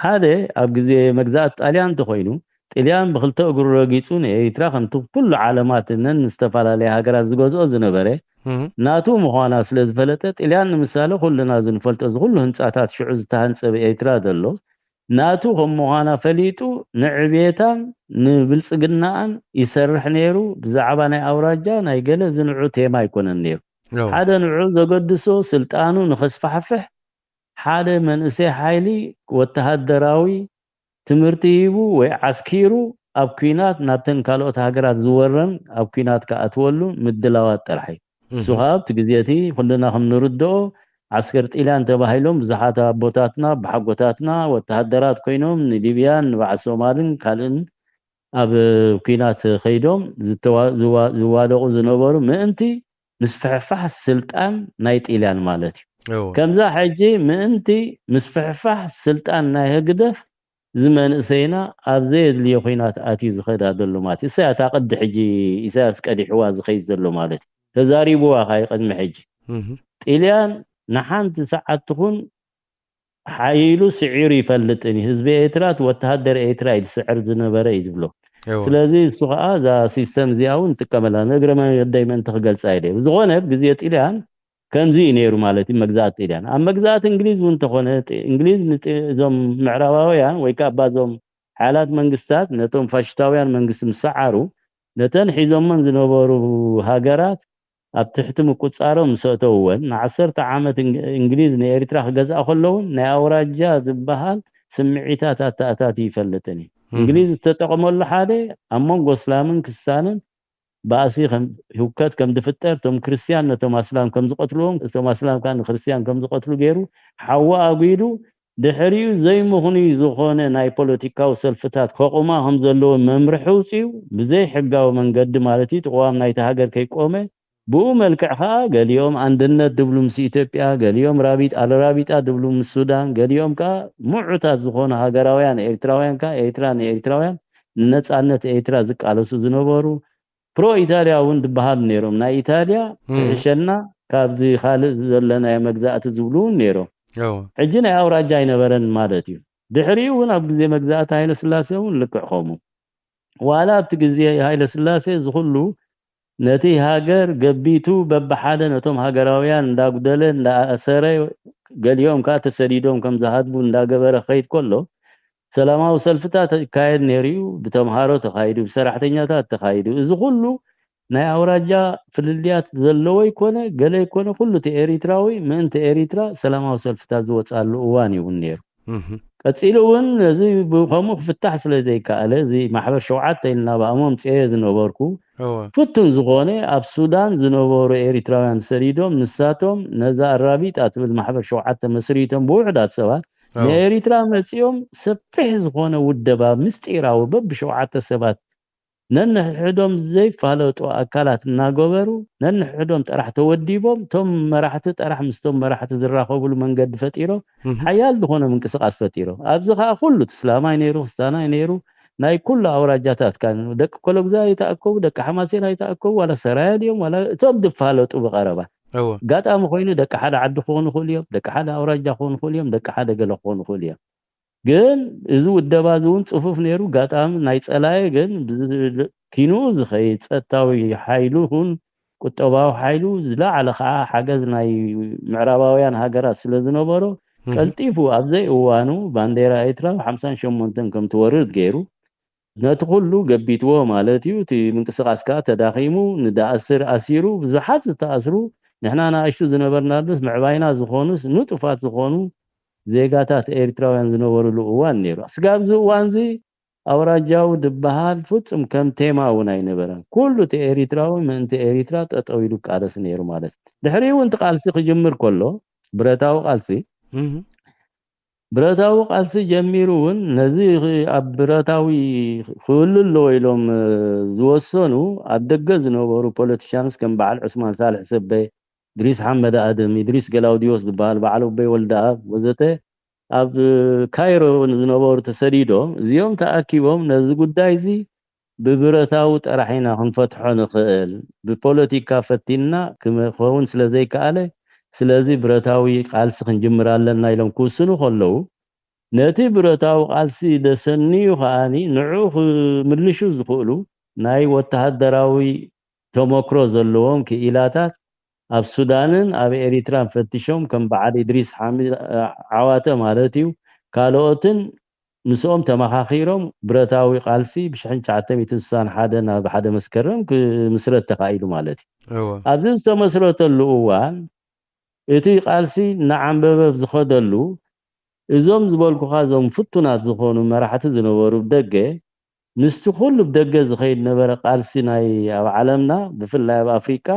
ሓደ ኣብ ግዜ መግዛእቲ ጣልያን እንተኾይኑ ጥልያን ብክልተ እግሩ ረጊጹ ንኤሪትራ ከምቲ ኩሉ ዓለማት እነን ዝተፈላለያ ሃገራት ዝገዝኦ ዝነበረ እህ ናቱ ምዃና ስለ ዝፈለጠ ጥልያን ንምሳሌ ኩልና ዝንፈልጦ እዚ ኩሉ ህንጻታት ሽዑ ዝተሃንጸ ብኤሪትራ ዘሎ ናቱ ከም ምዃና ፈሊጡ ንዕብየታን ንብልጽግናኣን ይሰርሕ ነይሩ። ብዛዕባ ናይ ኣውራጃ ናይ ገለ ዝንዑ ቴማ ኣይኮነን ነይሩ። እወ ሓደ ንዑ ዘገድሶ ስልጣኑ ንኸስፋሕፍሕ ሓደ መንእሰይ ሓይሊ ወተሃደራዊ ትምህርቲ ሂቡ ወይ ዓስኪሩ ኣብ ኲናት ናብተን ካልኦት ሃገራት ዝወረን ኣብ ኲናት ክኣትወሉ ምድላዋት ጥራሕ እዩ። እሱ እህ ከዓ ኣብቲ ግዜ እቲ ኩልና ከም ንርድኦ ዓስከር ጢልያን ተባሂሎም ብዙሓት ኣቦታትና ብሓጎታትና ወተሃደራት ኮይኖም ንሊብያን ንባዕል ሶማልን ካልእን ኣብ ኲናት ከይዶም ዝተዋ- ዝዋ- ዝዋደቑ ዝነበሩ ምእንቲ ምስፍሕፋሕ ስልጣን ናይ ጢልያን ማለት እዩ። እወ ከምዛ ሕጂ ምእንቲ ምስፍሕፋሕ ስልጣን ናይ ህግደፍ እዚ መንእሰይና ኣብ ዘየድልዮ ኲናት ኣትዩ ዝኸዳ ዘሎ ማለት እዩ። እሳያ እታ ቅዲ ሕጂ ኢሳያስ ቀዲሕዋ ዝኸይድ ዘሎ ማለት እዩ። ተዛሪብዋ ካይ ቅድሚ ሕጂ እህ ጢልያን ንሓንቲ ሰዓት ትኹን ሓይሉ ስዒሩ ይፈልጥን እዩ። ህዝቢ ኤርትራ እቲ ወተሃደር ኤርትራ እዩ ዝስዕር ዝነበረ እዩ ዝብሎ። እወ ስለዚ እሱ ከዓ እዛ ሲስተም እዚኣ እውን ጥቀመላ ንእግረ መንገደይ ምእንቲ ክገልፃ ኢለ ብዝኾነ ግዜ ጢልያን ከምዚ እዩ ነይሩ ማለት እዩ። መግዛእቲ ጢልያን ኣብ መግዛእቲ እንግሊዝ እውን እንተኾነ ጢ- እንግሊዝ ንጢ- እዞም ምዕራባውያን ወይ ከዓ ባዞም ሓያላት መንግስታት ነቶም ፋሽስታውያን መንግስቲ ምስ ሰዓሩ ነተን ሒዞመን ዝነበሩ ሃገራት ኣብ ትሕቲ ምቁፃሮም ምስ ኣእተውወን ንዓሰርተ ዓመት እንግ- እንግሊዝ ንኤርትራ ክገዝኣ ከለውን ናይ ኣውራጃ ዝበሃል ስምዒታት ኣተኣታትዩ ይፈልጥን እዩ። እህ እንግሊዝ ዝተጠቐመሉ ሓደ ኣብ መንጎ እስላምን ክስታንን ባእሲ ከም ህውከት ከም ዝፍጠር እቶም ክርስትያን ነቶም ኣስላም ከም ዝቐትልዎም እቶም ኣስላም ከዓ ንክርስትያን ከም ዝቐትሉ ገይሩ ሓዊ ኣጒዱ ድሕሪኡ ዘይምኽኑይ ዝኾነ ናይ ፖለቲካዊ ሰልፍታት ከቑማ ከም ዘለዎ መምርሒ ውፅኡ ብዘይ ሕጋዊ መንገዲ ማለት እዩ። ተቕዋም ናይቲ ሃገር ከይቆመ ብኡ መልክዕ ከዓ ገሊኦም ኣንድነት ድብሉ ምስ ኢትዮጵያ፣ ገሊኦም ራቢጥ ኣልራቢጣ ድብሉ ምስ ሱዳን፣ ገሊኦም ከዓ ምዑታት ዝኾኑ ሃገራውያን ኤርትራውያን ከዓ ኤርትራ ንኤርትራውያን ንነፃነት ኤርትራ ዝቃለሱ ዝነበሩ ፕሮ ኢታልያ እውን ዝበሃሉ ነይሮም። ናይ ኢታልያ እም። ትሕሸና ካብዚ ካልእ ዘለናዮ መግዛእቲ ዝብሉ እውን ነይሮም። እዎ ሕጂ ናይ ኣውራጃ ኣይነበረን ማለት እዩ። ድሕሪኡ እውን ኣብ ግዜ መግዛእቲ ሃይለ ስላሴ እውን ልክዕ ከምኡ። ዋላ ኣብቲ ግዜ ሃይለ ስላሴ እዚ ኩሉ ነቲ ሃገር ገቢቱ በብሓደ ነቶም ሃገራውያን እንዳጉደለ እንዳኣሰረ፣ ገሊኦም ከዓ ተሰዲዶም ከም ዝሃድሙ እንዳገበረ ክኸይድ ከሎ፣ ሰላማዊ ሰልፍታት ይካየድ ነይሩ እዩ። ብተምሃሮ ተኻይዱ፣ ብሰራሕተኛታት ተኻይዱ። እዚ ኩሉ ናይ ኣውራጃ ፍልልያት ዘለዎ ይኮነ ገለ ይኮነ፣ ኩሉ እቲ ኤሪትራዊ ምእንቲ ኤሪትራ ሰላማዊ ሰልፍታት ዝወፅኣሉ እዋን ይውን ነይሩ። እህ ቀፂሉ እውን ነዚ ብከምኡ ክፍታሕ ስለ ዘይከኣለ፣ እዚ ማሕበር ሸውዓተ ኢልና ብኣሞም ፅኤ ዝነበርኩ እዎ ፍቱን ዝኾነ ኣብ ሱዳን ዝነበሩ ኤሪትራውያን ሰዲዶም፣ ንሳቶም ነዛ ኣራቢጣ ትብል ማሕበር ሸውዓተ መስሪቶም ብውሕዳት ሰባት እዎ ንኤሪትራ መፂኦም ሰፊሕ ዝኾነ ውደባ ምስጢራዊ በብሸውዓተ ሰባት ነንሕድሕዶም ዘይፋለጡ ኣካላት እናገበሩ፣ ነንሕድሕዶም ጥራሕ ተወዲቦም፣ እቶም መራሕቲ ጥራሕ ምስቶም መራሕቲ ዝራኸብሉ መንገዲ ፈጢሮም እህ ሓያል ዝኾነ ምንቅስቃስ ፈጢሮም። ኣብዚ ከዓ ኩሉ እቲ ስላማይ ነይሩ፣ ክስታናይ ነይሩ፣ ናይ ኩሉ ኣውራጃታት ካ ደቂ ኮሎግዛ ይተኣከቡ፣ ደቂ ሓማሴን ኣይተኣከቡ፣ ዋላ ሰራያ ድዮም ዋላ እቶም ዝፋለጡ ብቐረባ እዎ ኣጋጣሚ ኮይኑ ደቂ ሓደ ዓዲ ክኾኑ ይኽእሉ እዮም፣ ደቂ ሓደ ኣውራጃ ክኾኑ ይኽእሉ እዮም፣ ደቂ ሓደ ገለ ክኾኑ ይኽእሉ እዮም። ግን እዚ ውደባ እዚ እውን ፅፉፍ ነይሩ። ኣጋጣሚ ናይ ፀላኢ ግን ብ- ኪንኡ ዝኸይድ ጸጥታዊ ሓይሉ ይኹን ቁጠባዊ ሓይሉ ዝለዓለ ከዓ ሓገዝ ናይ ምዕራባውያን ሃገራት ስለ ዝነበሮ፣ እህ ቀልጢፉ ኣብ ዘይእዋኑ ባንዴራ ኤርትራ ብ ሓምሳን ሸሞንተን ከም ትወርድ ገይሩ፣ ነቲ ኩሉ ገቢትዎ ማለት እዩ። እቲ ምንቅስቃስ ከዓ ተዳኺሙ፣ ንዳእስር ኣሲሩ፣ ብዙሓት ዝተኣስሩ፣ ንሕና ንኣሽቱ ዝነበርናሉስ ምዕባይና ዝኾኑስ ንጡፋት ዝኾኑ ዜጋታት ኤርትራውያን ዝነበሩሉ እዋን ነይሩ። ስጋብ እዚ እዋን እዚ ኣውራጃዊ ዝበሃል ፍጹም ከም ቴማ እውን ኣይነበረን። ኩሉ እቲ ኤሪትራዊ ምእንቲ ኤሪትራ ጠጠው ኢሉ ቃለስ ነይሩ ማለት እዩ። ድሕሪኡ እውን እቲ ቃልሲ ክጅምር ከሎ፣ ብረታዊ ቃልሲ፣ እህ ብረታዊ ቃልሲ ጀሚሩ እውን ነዚ ኣብ ብረታዊ ክህሉ ኣለዎ ኢሎም ዝወሰኑ ኣብ ደገ ዝነበሩ ፖለቲሻንስ ከም በዓል ዑስማን ሳልሕ ሰበ፣ ድሪስ ሓመድ ኣደም፣ ኢድሪስ ገላውዲዮስ ዝበሃል፣ በዓል ኡበይ ወልደኣብ ወዘተ ኣብ ካይሮ ዝነበሩ ተሰዲዶም፣ እዚኦም ተኣኪቦም ነዚ ጉዳይ እዚ ብብረታዊ ጥራሕ ኢና ክንፈትሖ ንኽእል፣ ብፖለቲካ ፈቲንና ክኸውን ስለ ዘይከኣለ፣ ስለዚ ብረታዊ ቃልሲ ክንጅምር ኣለና ኢሎም ክውስኑ ከለዉ፣ ነቲ ብረታዊ ቃልሲ ደሰንዩ ከኣኒ ንዕኡ ክምልሹ ዝኽእሉ ናይ ወተሃደራዊ ተመክሮ ዘለዎም ክኢላታት ኣብ ሱዳንን ኣብ ኤሪትራን ፈቲሾም፣ ከም በዓል ኢድሪስ ሓሚድ ዓዋተ ማለት እዩ፣ ካልኦትን ምስኦም ተመኻኺሮም ብረታዊ ቃልሲ ብ ሽሕን ትሽዓተ ሚእትን ስሳን ሓደን ኣብ ሓደ መስከረም ክምስረት ተኻኢሉ ማለት እዩ። እዎ ኣብዚ ዝተመስረተሉ እዋን እቲ ቃልሲ እናዓንበበ ዝኸደሉ፣ እዞም ዝበልኩኻ እዞም ፍቱናት ዝኾኑ መራሕቲ ዝነበሩ ብደገ፣ ምስቲ ኩሉ ብደገ ዝኸይድ ነበረ ቃልሲ ናይ ኣብ ዓለምና፣ ብፍላይ ኣብ ኣፍሪቃ፣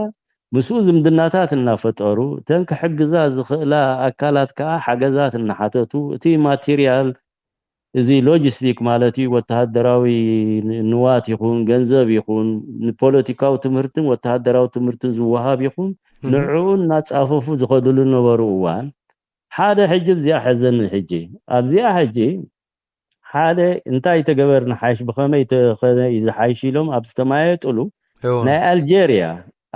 ምስኡ ዝምድናታት እናፈጠሩ፣ እተን ክሕግዛ ዝኽእላ ኣካላት ከኣ ሓገዛት እናሓተቱ፣ እቲ ማቴርያል፣ እዚ ሎጂስቲክ ማለት እዩ፣ ወተሃደራዊ ንዋት ይኹን፣ ገንዘብ ይኹን፣ ንፖለቲካዊ ትምህርትን ወተሃደራዊ ትምህርትን ዝወሃብ ይኹን፣ እህ ንዕኡ እናጻፈፉ ዝኸድሉ ነበሩ እዋን፣ ሓደ ሕጂ ኣብዚኣ ሐዘኒ ሕጂ። ኣብዚኣ ሕጂ ሓደ እንታይ ተገበር ንሓይሽ፣ ብኸመይ ተኸነ እዩ ዝሓይሽ ኢሎም ኣብ ዝተማየጥሉ፣ እዎ ናይ ኣልጀርያ፣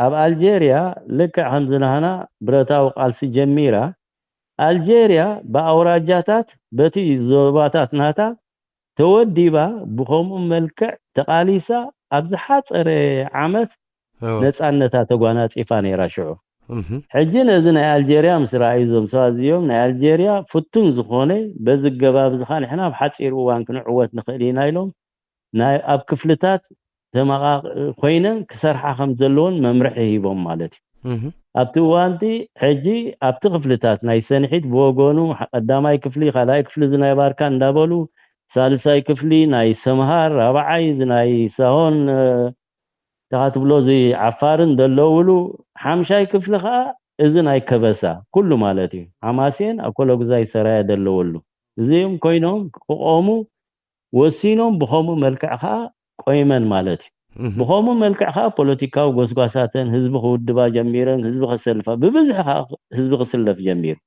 ኣብ ኣልጀርያ ልክዕ ከምዚ ናህና ብረታዊ ቃልሲ ጀሚራ፣ ኣልጀርያ ብኣውራጃታት በቲ ዞባታት ናታ ተወዲባ፣ ብኸምኡ መልክዕ ተቓሊሳ፣ ኣብ ዝሓጸረ ዓመት እዎ ነጻነታ ተጓናጺፋ ነይራ ሽዑ። እህ ሕጂ ነዚ ናይ ኣልጀርያ ምስ ረኣዩ እዞም ሰባት እዚኦም፣ ናይ ኣልጀርያ ፍቱን ዝኾነ፣ በዚ ኣገባብ እዚ ኸኣ ንሕና ኣብ ሓጺር እዋን ክንዕወት ንኽእል ኢና ኢሎም፣ ናይ ኣብ ክፍልታት ተመቓ ኮይነን ክሰርሓ ከም ዘለዎን መምርሒ ሂቦም ማለት እዩ። እህ ኣብቲ እዋንቲ ሕጂ ኣብቲ ክፍልታት ናይ ሰንሒት ብወገኑ ቀዳማይ ክፍሊ፣ ካልኣይ ክፍሊ እዚ ናይ ባርካ እንዳበሉ፣ ሳልሳይ ክፍሊ ናይ ሰምሃር፣ ራብዓይ እዚ ናይ ሳሆን፣ እ፣ ተኻ ትብሎ እዚ ዓፋርን ዘለውሉ፣ ሓምሻይ ክፍሊ ኸኣ እዚ ናይ ከበሳ ኩሉ ማለት እዩ። ሓማሴን፣ ኣኮሎጉዛይ፣ ሰራየ ዘለወሉ፣ እዚኦም ኮይኖም ክቆሙ ወሲኖም፣ ብኸምኡ መልክዕ ኸኣ ቆይመን ማለት እዩ። እህ ብኸምኡ መልክዕ ኸኣ ፖለቲካዊ ጎስጓሳተን ህዝቢ ክውድባ ጀሚረን፣ ህዝቢ ከሰልፋ፣ ብብዝሒ ኸኣ ህዝቢ ክስለፍ ጀሚሩ።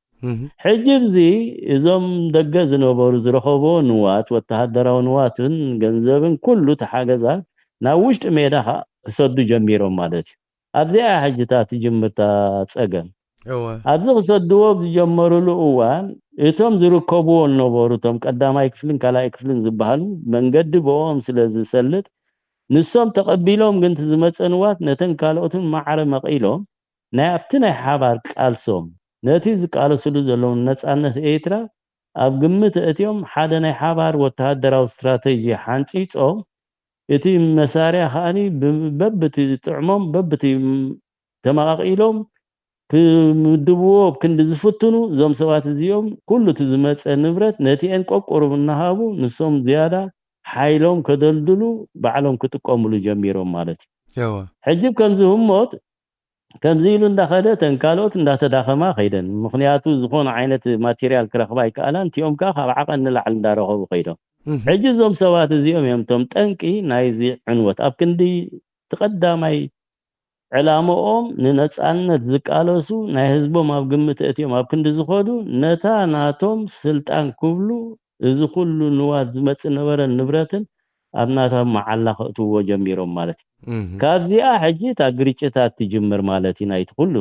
ሕጂ እዚ እዞም ደገ ዝነበሩ ዝረኸብዎ ንዋት፣ ወተሃደራዊ ንዋትን ገንዘብን ኩሉ ተሓገዛት ናብ ውሽጢ ሜዳ ክሰዱ ጀሚሮም ማለት እዩ። ኣብዚኣ ሕጂ እታ ትጅምር እታ ጸገም። ኣብዚ ክሰድዎ ኣብ ዝጀመሩሉ እዋን እቶም ዝርከብዎ ዝነበሩ እቶም ቀዳማይ ክፍልን ካልኣይ ክፍልን ዝበሃሉ መንገዲ ብኦም ስለ ዝሰልጥ ንሶም ተቐቢሎም ግን እቲ ዝመጸ ንዋት ነተን ካልኦትን ማዕረ መቒሎም ናይ ኣብቲ ናይ ሓባር ቃልሶም ነቲ ዝቃለስሉ ዘለዉ ነጻነት ኤርትራ ኣብ ግምት ኣእትዮም ሓደ ናይ ሓባር ወተሃደራዊ ስትራተጂ ሓንጺጾም እቲ መሳርያ ከኣኒ በብቲ ዝጥዕሞም በብቲ ተመቓቒሎም ክምድብዎ ኣብ ክንዲ ዝፍትኑ እዞም ሰባት እዚኦም ኩሉ እቲ ዝመፀ ንብረት ነቲአን ቆቆሩብ እናሃቡ ንሶም ዝያዳ ሓይሎም ከደልድሉ ባዕሎም ክጥቀምሉ ጀሚሮም ማለት እዩ። ሕጂ ከምዚ ህሞት ከምዚ ኢሉ እንዳኸደ እተን ካልኦት እንዳተዳኸማ ከይደን። ምኽንያቱ ዝኾነ ዓይነት ማቴርያል ክረኽባ ኣይከኣላን። እቲኦም ከዓ ካብ ዓቐን ንላዕሊ እንዳረኸቡ ከይዶም። ሕጂ እዞም ሰባት እዚኦም እዮም እቶም ጠንቂ ናይዚ ዕንወት። ኣብ ክንዲ እቲ ቀዳማይ ዕላምኦም ንነፃነት ዝቃለሱ ናይ ህዝቦም ኣብ ግምት እትዮም ኣብ ክንዲ ዝኸዱ ነታ ናቶም ስልጣን ክብሉ እዚ ኩሉ ንዋት ዝመፅእ ነበረን ንብረትን ኣብ ናታ መዓላ ከእትውዎ ጀሚሮም ማለት እዩ። ካብዚኣ ሕጂ እታ ግርጭታት ትጅምር ማለት እዩ። ናይቲ ኩሉ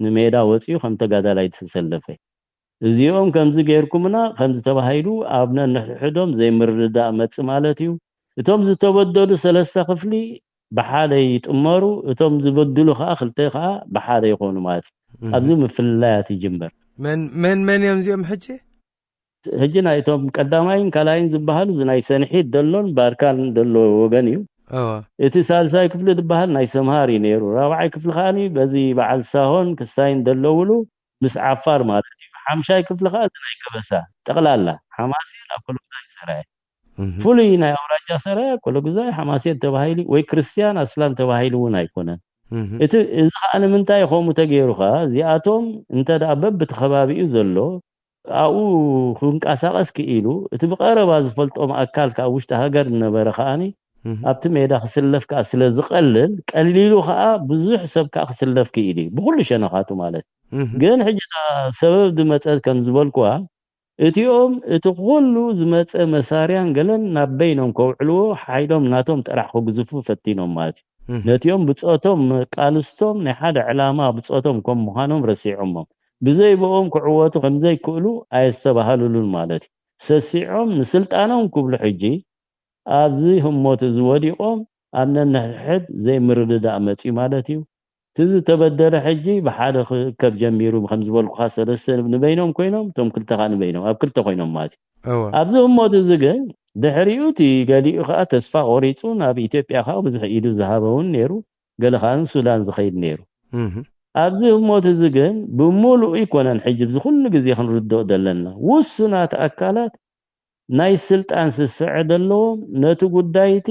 ንሜዳ ወፂኡ ከም ተጋዳላይ ዝተሰለፈ እዚኦም ከምዚ ገይርኩምና ከምዚ ተባሂሉ ኣብ ነንሕድሕዶም ዘይምርድዳእ መጽእ ማለት እዩ። እቶም ዝተበደሉ ሰለስተ ክፍሊ ብሓደ ይጥመሩ፣ እቶም ዝበድሉ ከኣ ክልተ ከኣ ብሓደ ይኾኑ ማለት እዩ። ኣብዚ ምፍልላያት ይጅምር። መን መን መን እዮም እዚኦም ሕጂ? ሕጂ ናይቶም ቀዳማይን ካልኣይን ዝበሃሉ እዚ ናይ ሰንሒት ደሎን ባርካን ደሎ ወገን እዩ። እቲ ሳልሳይ ክፍሊ ዝበሃል ናይ ሰምሃር እዩ ነይሩ። ራብዓይ ክፍሊ ከኣ በዚ በዓል ሳሆን ክሳይን ደለውሉ ምስ ዓፋር ማለት እዩ። ሓምሻይ ክፍሊ ከዓ እዚ ናይ ከበሳ ጠቕላላ ሓማሴን ኣኮሎጉዛይ ሰራየ ፍሉይ ናይ ኣውራጃ ሰራየ ኣኮሎጉዛይ ሓማሴን ተባሂሉ ወይ ክርስትያን ኣስላም ተባሂሉ እውን ኣይኮነን። እቲ እዚ ከዓ ንምንታይ ከምኡ ተገይሩ ከዓ እዚኣቶም እንተ ደኣ በብቲ ከባቢኡ ዘሎ ኣብኡ ክንቀሳቐስ ክኢሉ እቲ ብቐረባ ዝፈልጦም ኣካል ከዓ ውሽጢ ሃገር ዝነበረ ከዓኒ ኣብቲ ሜዳ ክስለፍ ከዓ ስለ ዝቐልል ቀሊሉ ከዓ ብዙሕ ሰብ ከዓ ክስለፍ ክኢሉ እዩ ብኩሉ ሸነኻቱ ማለት እዩ። ግን ሕጂ እታ ሰበብ ዝመፀት ከም ዝበልኩዋ እቲኦም እቲ ኩሉ ዝመፀ መሳርያን ገለን ናብ በይኖም ከውዕልዎ ሓይሎም ናቶም ጥራሕ ክግዝፉ ፈቲኖም ማለት እዩ። ነቲኦም ብፆቶም መቃልስቶም ናይ ሓደ ዕላማ ብፆቶም ከም ምዃኖም ረሲዖሞም ብዘይ ብኦም ክዕወቱ ከምዘይክእሉ ኣየስተባሃሉሉን ማለት እዩ። ሰሲዖም ንስልጣኖም ክብሉ ሕጂ ኣብዚ ህሞት እዚ ወዲቖም ኣብ ነንሕድሕድ ዘይምርድዳእ መፅዩ ማለት እዩ። እቲ ዝተበደለ ሕጂ ብሓደ ክእከብ ጀሚሩ ከም ዝበልኩኻ ሰለስተ ንበይኖም ኮይኖም እቶም ክልተ ከዓ ንበይኖም ኣብ ክልተ ኮይኖም ማለት እዩ። ኣብዚ ህሞት እዚ ግን ድሕሪኡ እቲ ገሊኡ ከዓ ተስፋ ቆሪፁ ናብ ኢትዮጵያ ከዓ ብዙሕ ኢዱ ዝሃበ እውን ነይሩ። ገለ ከዓ ንሱዳን ዝኸይድ ነይሩ። ኣብዚ ህሞት እዚ ግን ብምሉእ ይኮነን ሕጂ ብዚ ኩሉ ግዜ ክንርድኦ ዘለና ውሱናት ኣካላት ናይ ስልጣን ስስዐ ዘለዎም ነቲ ጉዳይ እቲ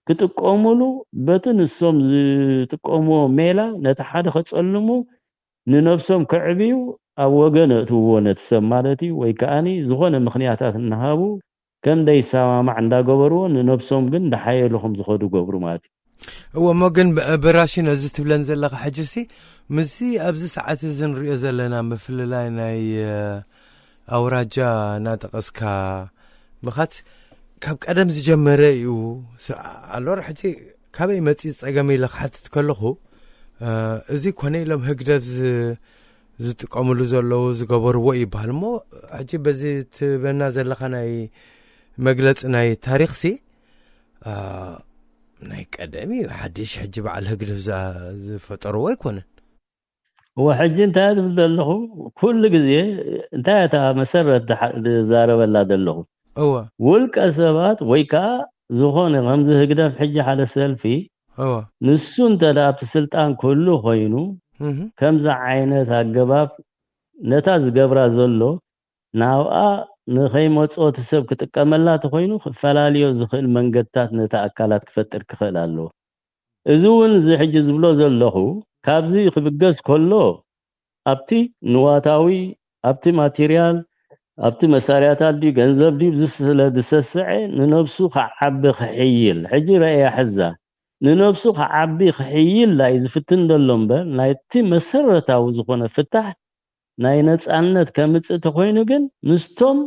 ክጥቀሙሉ በቲ ንሶም ዝጥቀምዎ ሜላ ነቲ ሓደ ከጸልሙ ንነብሶም ከዕብዩ ኣብ ወገን እእትውዎ ነቲ ሰብ ማለት እዩ ወይ ከኣኒ ዝኾነ ምኽንያታት እናሃቡ ከም ደይሰማማዕ እንዳገበርዎ ንነብሶም ግን እንዳሓየሉ ከም ዝኸዱ ገብሩ ማለት እዩ። እዎ እሞ ግን ብራሺ ነዚ ትብለን ዘለኻ ሕጅሲ ምስዚ ኣብዚ ሰዓት እዚ ንሪኦ ዘለና ምፍልላይ ናይ ኣውራጃ እናጠቐስካ ምኻት ካብ ቀደም ዝጀመረ እዩ ኣሎ። ሕጂ ካበይ መፂ ፀገም ኢለ ክሓትት ከለኹ እዚ ኮነ ኢሎም ህግደፍ ዝጥቀምሉ ዘለዉ ዝገበርዎ ይበሃል እሞ ሕጂ በዚ ትበና ዘለኻ ናይ መግለፂ ናይ ታሪኽሲ ናይ ቀደም እዩ ሓድሽ ሕጂ በዓል ህግደፍ ዝፈጠርዎ ኣይኮነን። እወ ሕጂ እንታይ ትብል ዘለኹ ኩሉ ግዜ እንታይ እታ መሰረት ዝዛረበላ ዘለኹ እወ ውልቀ ሰባት ወይ ከዓ ዝኾነ ከምዚ ህግደፍ ሕጂ ሓደ ሰልፊ እወ ንሱ እንተ ኣብቲ ስልጣን ክህሉ ኮይኑ እህ ከምዚ ዓይነት ኣገባብ ነታ ዝገብራ ዘሎ ናብኣ ንኸይመፅኦ እቲ ሰብ ክጥቀመላ ተኾይኑ ክፈላልዮ ዝኽእል መንገድታት ነቲ ኣካላት ክፈጥር ክኽእል ኣለዎ። እዚ እውን እዚ ሕጂ ዝብሎ ዘለኹ ካብዚ ክብገስ ከሎ ኣብቲ ንዋታዊ ኣብቲ ማቴርያል ኣብቲ መሳርያታት ድዩ ገንዘብ ድዩ እዚ ስለ ዝሰስዐ ንነብሱ ክዓቢ ክሕይል ሕጂ ረእያ ሕዛ ንነብሱ ክዓቢ ክሕይል ዳይ ዝፍትን ዘሎ እምበር ናይቲ መሰረታዊ ዝኾነ ፍታሕ ናይ ነጻነት ከምጽእ ተኾይኑ ግን ምስቶም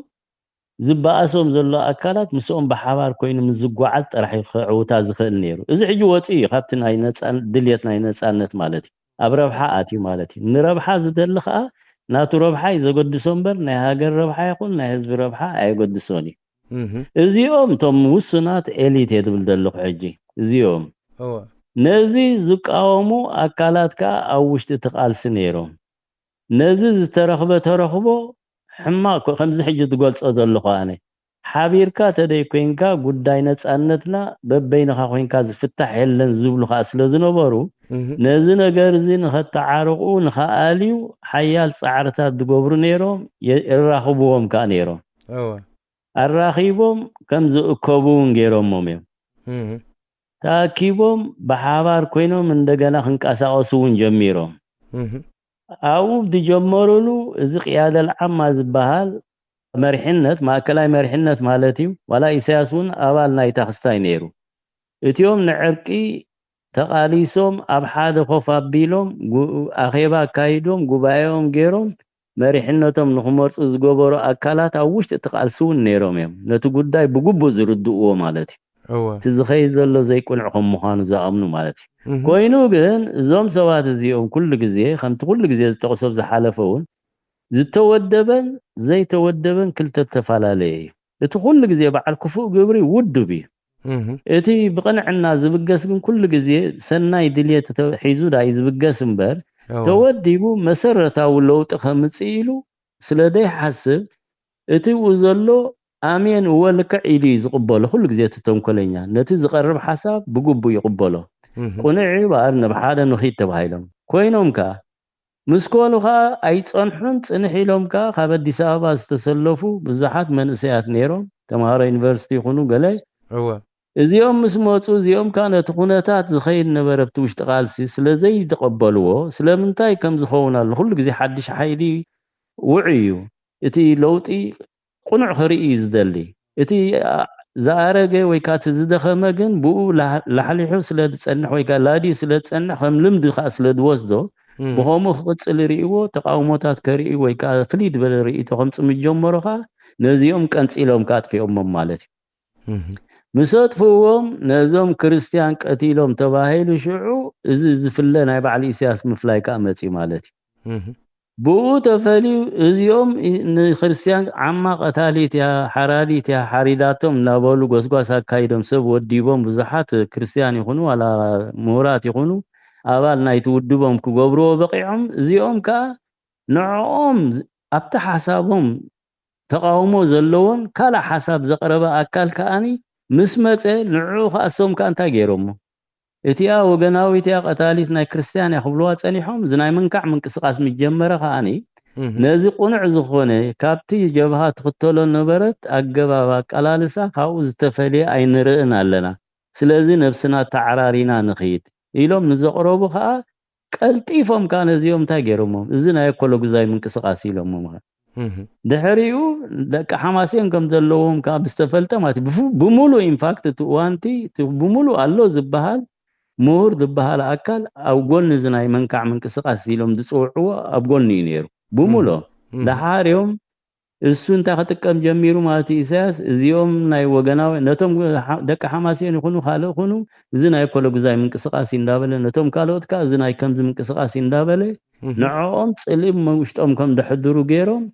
ዝበኣሶም ዘሎ ኣካላት ምስኦም ብሓባር ኮይኑ ምስ ዝጓዓዝ ጥራሕ እዩ ክዕውታ ዝኽእል ነይሩ። እዚ ሕጂ ወፂኡ እዩ ካብቲ ናይ ነፃን-፣ ድልየት ናይ ነፃነት ማለት እዩ። ኣብ ረብሓ ኣትዩ ማለት እዩ። ንረብሓ ዝደሊ ከዓ ናቱ ረብሓ እዩ ዘገድሶ እምበር ናይ ሃገር ረብሓ ይኹን ናይ ህዝቢ ረብሓ ኣየገድሶን እዩ። እዚኦም እቶም ውሱናት ኤሊት እየ ዝብል ዘለኹ ሕጂ። እዚኦም ነዚ ዝቃወሙ ኣካላት ከዓ ኣብ ውሽጢ እቲ ቃልሲ ነይሮም። ነዚ ዝተረኽበ ተረኽቦ ሕማቕ ኮ-፣ ከምዚ ሕጂ ዝገልጾ ዘለኹ ኣነ፣ ሓቢርካ ተደይ ኮንካ ጉዳይ ነጻነትና በበይንኻ ኮንካ ዝፍታሕ የለን ዝብሉ ከኣ ስለ ዝነበሩ፣ ነዚ ነገር እዚ ንኸተዓርቑ ንኸኣልዩ ሓያል ጻዕርታት ዝገብሩ ነይሮም፣ የ-፣ የራኽብዎም ከኣ ነይሮም። ኣራኺቦም ከም ዝእከቡ እውን ገይሮሞም እዮም። ተኣኪቦም ብሓባር ኮይኖም እንደገና ክንቀሳቐሱ እውን ጀሚሮም። ኣብኡ ዝጀመሩሉ እዚ ቅያደል ዓማ ዝበሃል መሪሕነት፣ ማእከላይ መሪሕነት ማለት እዩ። ዋላ ኢሳያስ እውን ኣባል ናይታ ክስታይ ነይሩ። እቲኦም ንዕርቂ ተቓሊሶም ኣብ ሓደ ኮፍ ኣቢሎም ጉ-፣ ኣኼባ ኣካይዶም ጉባኤኦም ገይሮም መሪሕነቶም ንኽመርጹ ዝገበሩ ኣካላት ኣብ ውሽጢ እቲ ቃልሲ እውን ነይሮም እዮም። ነቲ ጉዳይ ብግቡእ ዝርድእዎ ማለት እዩ። እቲ ዝኸይድ ዘሎ ዘይቅኑዕ ከም ምዃኑ ዝኣምኑ ማለት እዩ። ኮይኑ ግን እዞም ሰባት እዚኦም ኩሉ ግዜ ከምቲ ኩሉ ግዜ ዝጠቕሶ ዝሓለፈ እውን ዝተወደበን ዘይተወደበን ክልተ ዝተፈላለየ እዩ። እቲ ኩሉ ግዜ በዓል ክፉእ ግብሪ ውዱብ እዩ። እቲ ብቕንዕና ዝብገስ ግን ኩሉ ግዜ ሰናይ ድልየት ተ-፣ ሒዙ ዳይ ዝብገስ እምበር ተወዲቡ መሰረታዊ ለውጢ ከምጽእ ኢሉ ስለ ዘይሓስብ እቲ ብኡ ዘሎ ኣሜን እወ ልክዕ ኢሉ እዩ ዝቕበሎ። ኩሉ ግዜ እቲ ተንኮለኛ ነቲ ዝቐርብ ሓሳብ ብግቡእ ይቕበሎ። ቅኑዕ እዩ በኣር ናብ ሓደ ንኺድ ተባሂሎም ኮይኖም ከኣ ምስ ኮኑ ከኣ ኣይጸንሑን። ጽንሕ ኢሎም ከኣ ካብ ኣዲስ ኣበባ ዝተሰለፉ ብዙሓት መንእሰያት ነይሮም፣ ተምሃሮ ዩኒቨርሲቲ ይኹኑ ገለ። እዚኦም ምስ መጹ፣ እዚኦም ከኣ ነቲ ኩነታት ዝኸይድ ነበረ ኣብቲ ውሽጢ ቃልሲ ስለ ዘይተቐበልዎ፣ ስለምንታይ ከም ዝኸውን ኣሎ። ኩሉ ግዜ ሓድሽ ሓይሊ ውዑይ እዩ። እቲ ለውጢ ቅኑዕ ክርኢ እዩ ዝደሊ። እቲ፣ ኣ-፣ ዝኣረገ ወይ ከኣ እቲ ዝደኸመ ግን ብኡ ላሕ-፣ ላሕሊሑ ስለ ዝጸንሕ ወይ ከኣ ላድዩ ስለ ዝጸንሕ ከም ልምዲ ከኣ ስለ ዝወስዶ፣ ብኸምኡ ክቕጽል ይርእይዎ፣ ተቃውሞታት ከርእዩ ወይ ከኣ ፍልይ ዝበለ ርእይቶ ከምጽእ ምስ ጀመሩ ከኣ ነዚኦም ቀንጺሎም ከኣ ኣጥፊኦሞም ማለት እዩ። ምስ ኣጥፍእዎም ነዞም ክርስትያን ቀቲሎም ተባሂሉ ሽዑ እዚ ዝፍለ ናይ በዓል ኢሳያስ ምፍላይ ከኣ መጽዩ ማለት እዩ። ብኡ ተፈልዩ እዚኦም ኢ-፣ ንክርስትያን ዓማ ቀታሊት እያ፣ ሓራዲት እያ፣ ሓሪዳቶም እናበሉ ጎስጓስ ኣካይዶም ሰብ ወዲቦም ብዙሓት ክርስትያን ይኹኑ ዋላ ምሁራት ይኹኑ ኣባል ናይቲ ውድቦም ክገብርዎ በቂዖም። እዚኦም ከኣ ንዕኦም ኣብቲ ሓሳቦም ተቃውሞ ዘለዎን ካልእ ሓሳብ ዘቕረበ ኣካል ከኣኒ ምስ መጸ ንዕኡ ከኣ እሶም ከኣ እንታይ ገይሮሞ? እቲኣ ወገናዊት እያ፣ ቀታሊት ናይ ክርስትያን እያ ክብልዋ ጸኒሖም። እዚ ናይ ምንካዕ ምንቅስቓስ ምስ ጀመረ ከኣኒ ነዚ ቅኑዕ ዝኾነ ካብቲ ጀብሃ ትኽተሎ ነበረት ኣገባብ ኣቀላልሳ ካብኡ ዝተፈልየ ኣይንርእን ኣለና። ስለዚ ነብስና ተዓራሪና ንኽይድ ኢሎም ንዘቕረቡ ከኣ ቀልጢፎም ከኣ ነዚኦም እንታይ ገይሮሞም? እዚ ናይ ኣኮሎጉዛይ ምንቅስቓስ ኢሎሞም ከኣ። ድሕሪኡ ደቂ ሓማሴን ከም ዘለዎም ከኣ ብዝተፈልጠ ማለት እዩ። ብፉ-፣ ብምሉእ ኢንፋክት እቲ እዋንቲ እቲ ብምሉእ ኣሎ ዝበሃል ምሁር ዝበሃል ኣካል ኣብ ጎኒ እዚ ናይ መንካዕ ምንቅስቓስ ኢሎም ዝጽውዕዎ ኣብ ጎኒ እዩ ነይሩ። ብምሉእ። ደሓር እዮም እሱ እንታይ ክጥቀም ጀሚሩ ማለት እዩ ኢሳያስ፣ እዚኦም ናይ ወገናዊ፣ ነቶም ሓ-፣ ደቂ ሓማሴን ይኹኑ ካልእ ይኹኑ፣ እዚ ናይ ኮሎጉዛይ ምንቅስቓስ እዩ እንዳበለ፣ ነቶም ካልኦት ከኣ እዚ ናይ ከምዚ ምንቅስቓስ እዩ እንዳበለ፣ ንዕኦም ጽልኢ ውሽጦም ከም ደሕድሩ ገይሮም፣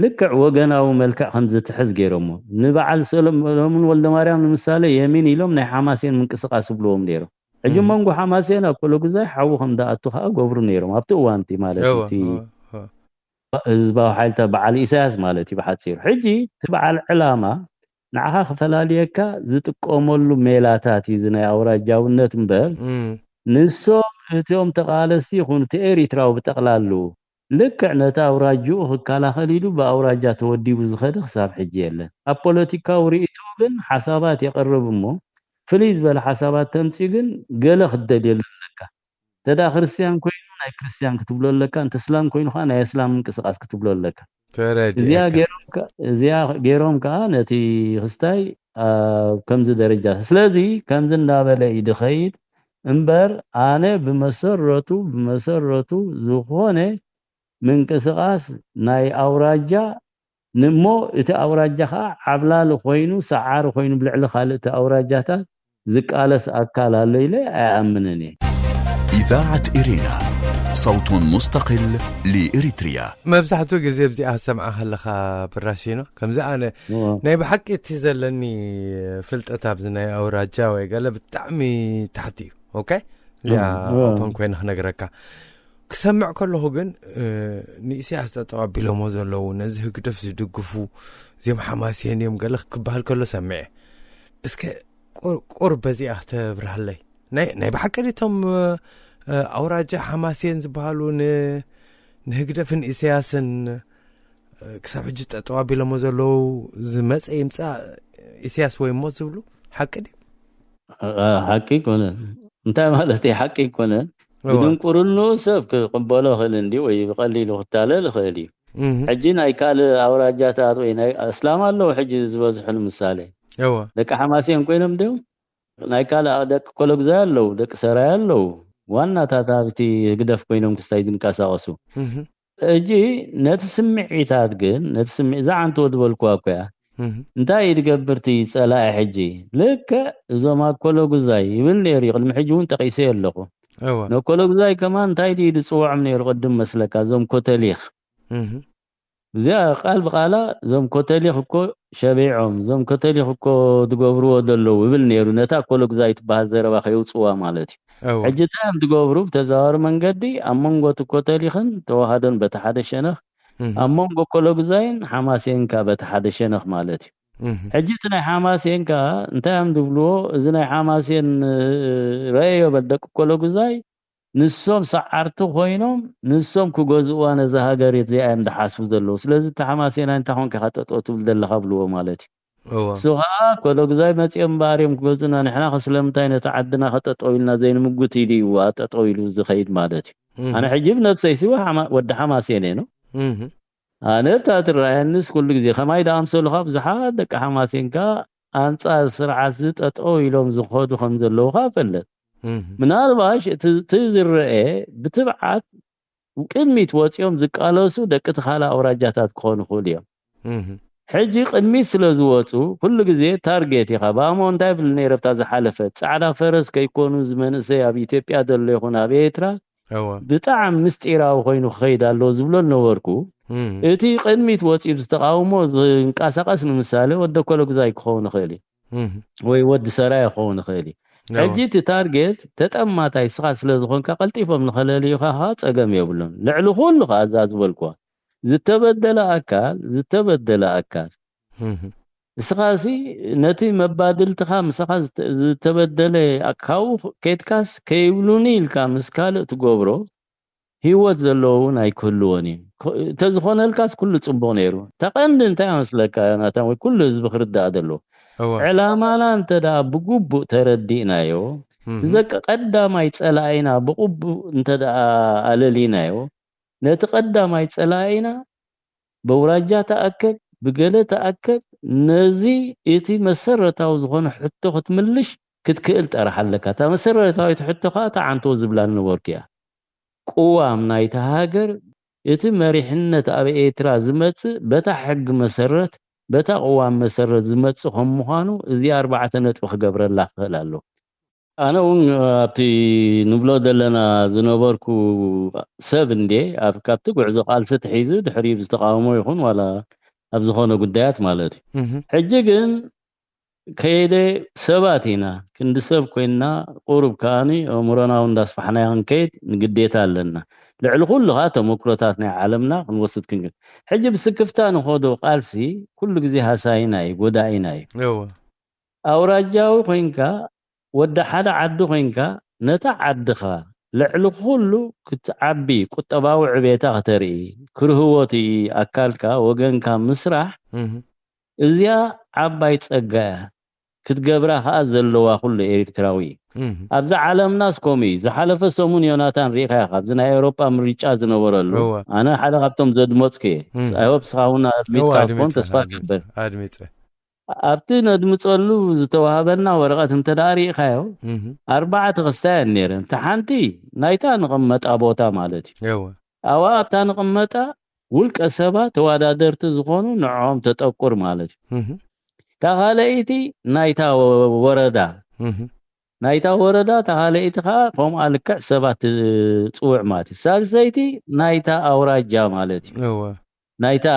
ልክዕ ወገናዊ መልክዕ ከም ዝትሕዝ ገይሮሞ። ንበዓል ሰሎሞን ወልደማርያም ንምሳሌ የሚን ኢሎም ናይ ሓማሴን ምንቅስቓስ ይብልዎም ነይሮም። ሕጂ መንጎ ሓማሴን ኣብ ኮሎጉዛይ ሓዊ ከም ዝኣቱ ከኣ ገብሩ ነይሮም። ኣብቲ እዋንቲ ማለት እዩ። እቲ ህዝባዊ ሓይልታት በዓል ኢሳያስ ማለት እዩ ብሓጺሩ። ሕጂ እቲ በዓል ዕላማ ንዓኻ ክፈላልየካ ዝጥቀመሉ ሜላታት እዩ፣ እዚ ናይ ኣውራጃውነት እምበር፣ ንሶም እቲኦም ተቓለስቲ ይኹኑ እቲ ኤሪትራዊ ብጠቕላሉ ልክዕ ነቲ ኣውራጅኡ ክከላኸል ኢሉ ብኣውራጃ ተወዲቡ ዝኸደ ክሳብ ሕጂ የለን። ኣብ ፖለቲካዊ ርእይትኡ ግን ሓሳባት የቕርብ እሞ፣ ፍልይ ዝበለ ሓሳባት ተምጽእ ግን ገለ ክትደልየሉ ኣለካ። እንተ ደኣ ክርስትያን ኮይኑ ናይ ክርስትያን ክትብሎ ኣለካ፣ እንተ እስላም ኮይኑ ከኣ ናይ እስላም ምንቅስቓስ ክትብሎ ኣለካ። ተረዲኤካ። እዚኣ ገይሮም ከ-፣ እዚኣ ገይሮም ከኣ ነቲ ክስታይ ኣብ ከምዚ ደረጃ። ስለዚ ከምዚ እንዳበለ እዩ ዝኸይድ እምበር፣ ኣነ ብመሰረቱ፣ ብመሰረቱ ዝኾነ ምንቅስቓስ ናይ ኣውራጃ ንሞ እቲ ኣውራጃ ከዓ ዓብላሊ ኮይኑ ሰዓሪ ኮይኑ ብልዕሊ ካልእቲ ኣውራጃታት ዝቃለስ ኣካል ኣሎ ኢለ ኣይኣምንን እየ። إذاعة إرينا، صوت مستقل لإريتريا. መብዛሕትኡ ግዜ ኣብዚኣ ሰምዓ ከለኻ ብራሺኖ ከምዚ ኣነ እዎ። ናይ ብሓቂ እቲ ዘለኒ ፍልጠት ኣብዚ ናይ ኣውራጃ ወይ ገለ ብጣዕሚ ታሕቲ እዩ። ኦኬ እዚኣ እዎ። ኦፐን ኮይነ ክነግረካ ክሰምዕ ከለኹ ግን እ፣ ንኢሳያስ ጠጠው ኣቢሎሞ ዘለዉ ነዚ ህግደፍ ዝድግፉ እዚኦም ሓማስየን እዮም ገለ ክበሃል ከሎ ሰምዐ። እስከ ቁር- ቁር በዚኣ ክተብርሃለይ ናይ ናይ ብሓቂ ድቶም ኣውራጃ ሓማስየን ዝበሃሉ ን- ንህግደፍን ኢሳያስን እ፣ ክሳብ ሕጂ ጠጠው ኣቢሎሞ ዘለዉ ዝመፀ ይምፃእ ኢሳያስ ወይ ሞት ዝብሉ ሓቂ ድዩ? አ- ሓቂ ኣይኮነን። እንታይ ማለት እዩ ሓቂ ኣይኮነን? እዋ። ብድንቁርንኡ ሰብ ክቕበሎ ክእል እንዲ ወይ ብቐሊሉ ክታለል ይኽእል እዩ። እህ፣ ሕጂ ናይ ካልእ ኣውራጃታት ወይ ናይ ኣስላም ኣለዉ ሕጂ ዝበዝሑ ንምሳሌ እዋ። ደቂ ሓማስየን ኮይኖም ድዮም? ናይ ካልእ ደቂ ኮሎግዛይ ኣለዉ፣ ደቂ ሰራይ ኣለዉ። ዋናታት ኣብቲ ህግደፍ ኮይኖም ክስታይ ዝንቀሳቐሱ። እህ፣ ሕጂ ነቲ ስምዒታት ግን ነቲ ስምዒ እዛ ዓንተወ ዝበልኩዋ እኮ እያ። እህ፣ እንታይ እዩ ዝገብር እቲ ጸላኢ ሕጂ? ልክዕ እዞም ኣኮሎጉዛይ ይብል ነይሩ እዩ። ቅድሚ ሕጂ እውን ጠቒሰ ኣለኹ። እዋ። ነኮሎጉዛይ ከማን እንታይ ድዩ ዝጽውዖም ነይሩ ቅድም መስለካ? እዞም ኮተሊኽ። እህ፣ እዚኣ ቃል ብቓላ እዞም ኮተሊኽ እኮ ሸቢዖም፣ እዞም ኮተሊኽ እኮ ዝገብርዎ ዘለዉ ይብል ነይሩ። ነታ ኮሎጉዛይ ትበሃል ዘረባ ከየውጽዋ ማለት እዩ። እዋ። ሕጂ እንታይ እዮም ዝገብሩ? ብተዘዋዋሪ መንገዲ ኣብ መንጎ እቲ ኮተሊኽን ተዋህዶን በቲ ሓደ ሸነኽ፣ እህ፣ ኣብ መንጎ ኮሎጉዛይን ሓማሴንካ በቲ ሓደ ሸነኽ ማለት እዩ። እህ፣ ሕጂ እቲ ናይ ሓማሴን ከኣ እንታይ እዮም ዝብልዎ? እዚ ናይ ሓማሴን እ፣ ረእዮ በል ደቂ ኮሎጉዛይ ንሶም ሰዓርቲ ኮይኖም ንሶም ክገዝእዋ ነዛ ሃገር እዚኣ እዮም ዝሓስቡ ዘለዉ። ስለዚ እቲ ሓማሴናይ እንታይ ኮንካ ኢኻ ጠጠው ትብል ዘለኻ ብልዎ ማለት እዩ። እዋ። እሱ ከዓ ኮሎጉዛይ መፂኦም እምበኣር እዮም ክገዝኡና፣ ንሕና ከ ስለምንታይ ነቲ ዓድና ከጠጠው ኢልና ዘይንምጉት ኢሉ እዩ ጠጠው ኢሉ ዝኸይድ ማለት እዩ። እህ፣ ኣነ ሕጂ ብነብሰይ ሲዋ ሓማ- ወዲ ሓማሴን እየ ነው እህ፣ ኣነ እታ ትረኣየንስ ኩሉ ግዜ ከማይ ደኣምሰሉኻ ብዙሓት ደቂ ሓማሴንካ ኣንጻር ስርዓት ዝጠጠው ኢሎም ዝኸዱ ከም ዘለዉ ከዓ እፈልጥ። እህ፣ ምናልባሽ እቲ እቲ ዝረአ ብትብዓት ቅድሚት ወፂኦም ዝቃለሱ ደቂ እቲ ካልእ ኣውራጃታት ክኾኑ ይኽእሉ እዮም። እህ፣ ሕጂ ቅድሚት ስለ ዝወፁ ኩሉ ግዜ ታርጌት ኢኻ። ብኣሞ እንታይ ብል ነይረ ኣብታ ዝሓለፈት ፃዕዳ ፈረስ ከይኮኑ እዚ መንእሰይ ኣብ ኢትዮጵያ ዘሎ ይኹን ኣብ ኤርትራ እዋ። ብጣዕሚ ምስጢራዊ ኮይኑ ክኸይድ ኣለዎ ዝብሎ ነበርኩ። እህ፣ እቲ ቅድሚት ወፂኡ ዝተቃውሞ ዝንቀሳቀስ ንምሳሌ ወደ ኮሎግዛይ ክኸውን ይኽእል እዩ እህ፣ ወይ ወዲ ሰራይ ክኸውን ይኽእል እዩ። እዋ። ሕጂ እቲ ታርጌት ተጠማታይ ስኻ ስለ ዝኾንካ ቀልጢፎም ንኸለልዩኻ ከዓ ፀገም የብሉን። ልዕሊ ኩሉ ከዓ እዛ ዝበልኩዋ ዝተበደለ ኣካል ዝተበደለ ኣካል እህ፣ እስኻሲ ነቲ መባድልትኻ ምሳኻ ዝተ- ዝተበደለ ካብኡ ኬድካስ ከይብሉኒ ኢልካ ምስ ካልእ ትገብሮ ህይወት ዘለዎ እውን ኣይክህልዎን እዩ። ኮ- እንተዝኾነልካስ ኩሉ ፅቡቕ ነይሩ። ተቐንዲ እንታይ መስለካ ናታ ወይ ኩሉ ህዝቢ ክርዳእ ዘለዎ እዋ። ዕላማና እንተ ደኣ ብግቡእ ተረዲእናዮ እህ፣ እቲ ዘቀ ቀዳማይ ጸላኢና ብቕቡእ እንተ ደኣ ኣለሊናዮ ነቲ ቀዳማይ ጸላኢና በውራጃ ተኣከብ ብገለ ተኣከብ ነዚ እቲ መሰረታዊ ዝኾነ ሕቶ ክትምልሽ ክትክእል ጥራሕ ኣለካ። እታ መሰረታዊት ሕቶ ከዓ እታ ዓንቶ ዝብላ ነበርኩ እያ። ቅዋም ናይታ ሃገር እቲ መሪሕነት ኣብ ኤርትራ ዝመጽእ በታ ሕጊ መሰረት በታ ቅዋም መሰረት ዝመጽእ ከም ምዃኑ እዚ ኣርባዕተ ነጥቢ ክገብረላ ክኽእል ኣለዎ። ኣነ እውን ኣብቲ ንብሎ ዘለና ዝነበርኩ ሰብ እንዴ ኣብ ካብቲ ጉዕዞ ቃልሲ ትሒዙ ድሕሪ ዝተቃውሞ ይኹን ዋላ ኣብ ዝኾነ ጉዳያት ማለት እዩ። ሕጂ ግን ከይደ ሰባት ኢና ክንዲ ሰብ ኮይንና ቁሩብ ከዓኒ ኣእምሮና እውን እንዳስፋሕናዮ ክንከይድ ንግዴታ ኣለና። ልዕሊ ኩሉ ከዓ ተመክሮታት ናይ ዓለምና ክንወስድ ክንግድ ሕጂ ብስክፍታ ንኸዶ ቃልሲ ኩሉ ግዜ ሃሳይና እዩ፣ ጎዳኢና እዩ። ኣውራጃዊ ኮይንካ ወዲ ሓደ ዓዲ ኮይንካ ነታ ዓድኻ ልዕሊ ኩሉ ክትዓቢ ቁጠባዊ ዕቤታ ከተርኢ ክርህዎ እቲ ኣካልካ ወገንካ ምስራሕ እዚኣ ዓባይ ጸጋ እያ ክትገብራ ከኣ ዘለዋ ኩሉ ኤርትራዊ እዩ። ኣብዛ ዓለምናስ ከምኡ እዩ። ዝሓለፈ ሰሙን ዮናታን ሪኢኻ ኢኻ ኣብዚ ናይ ኤውሮጳ ምርጫ ዝነበረሉ ኣነ ሓደ ካብቶም ዘድመጽኩ እየ። ኣይሆፕ ስኻ እውን ኣድሚጽካ ክትኮን ተስፋ ገብር። ኣብቲ ነድምፀሉ ዝተዋህበና ወረቐት እንተ ደኣ ርኢኻዮ ኣርባዕተ ክስታይ እየን ነይረን። እታ ሓንቲ ናይታ ንቐመጣ ቦታ ማለት እዩ። ኣብኣ ኣብታ ንቕመጣ ውልቀ ሰባት ተወዳደርቲ ዝኾኑ ንዕኦም ተጠቁር ማለት እዩ። እታ ካልኣይቲ ናይታ ወረዳ ናይታ ወረዳ፣ እታ ካልኣይቲ ከዓ ከምኣ ልክዕ ሰባት ትፅውዕ ማለት እዩ። ሳልሰይቲ ናይታ ኣውራጃ ማለት እዩ። ናይታ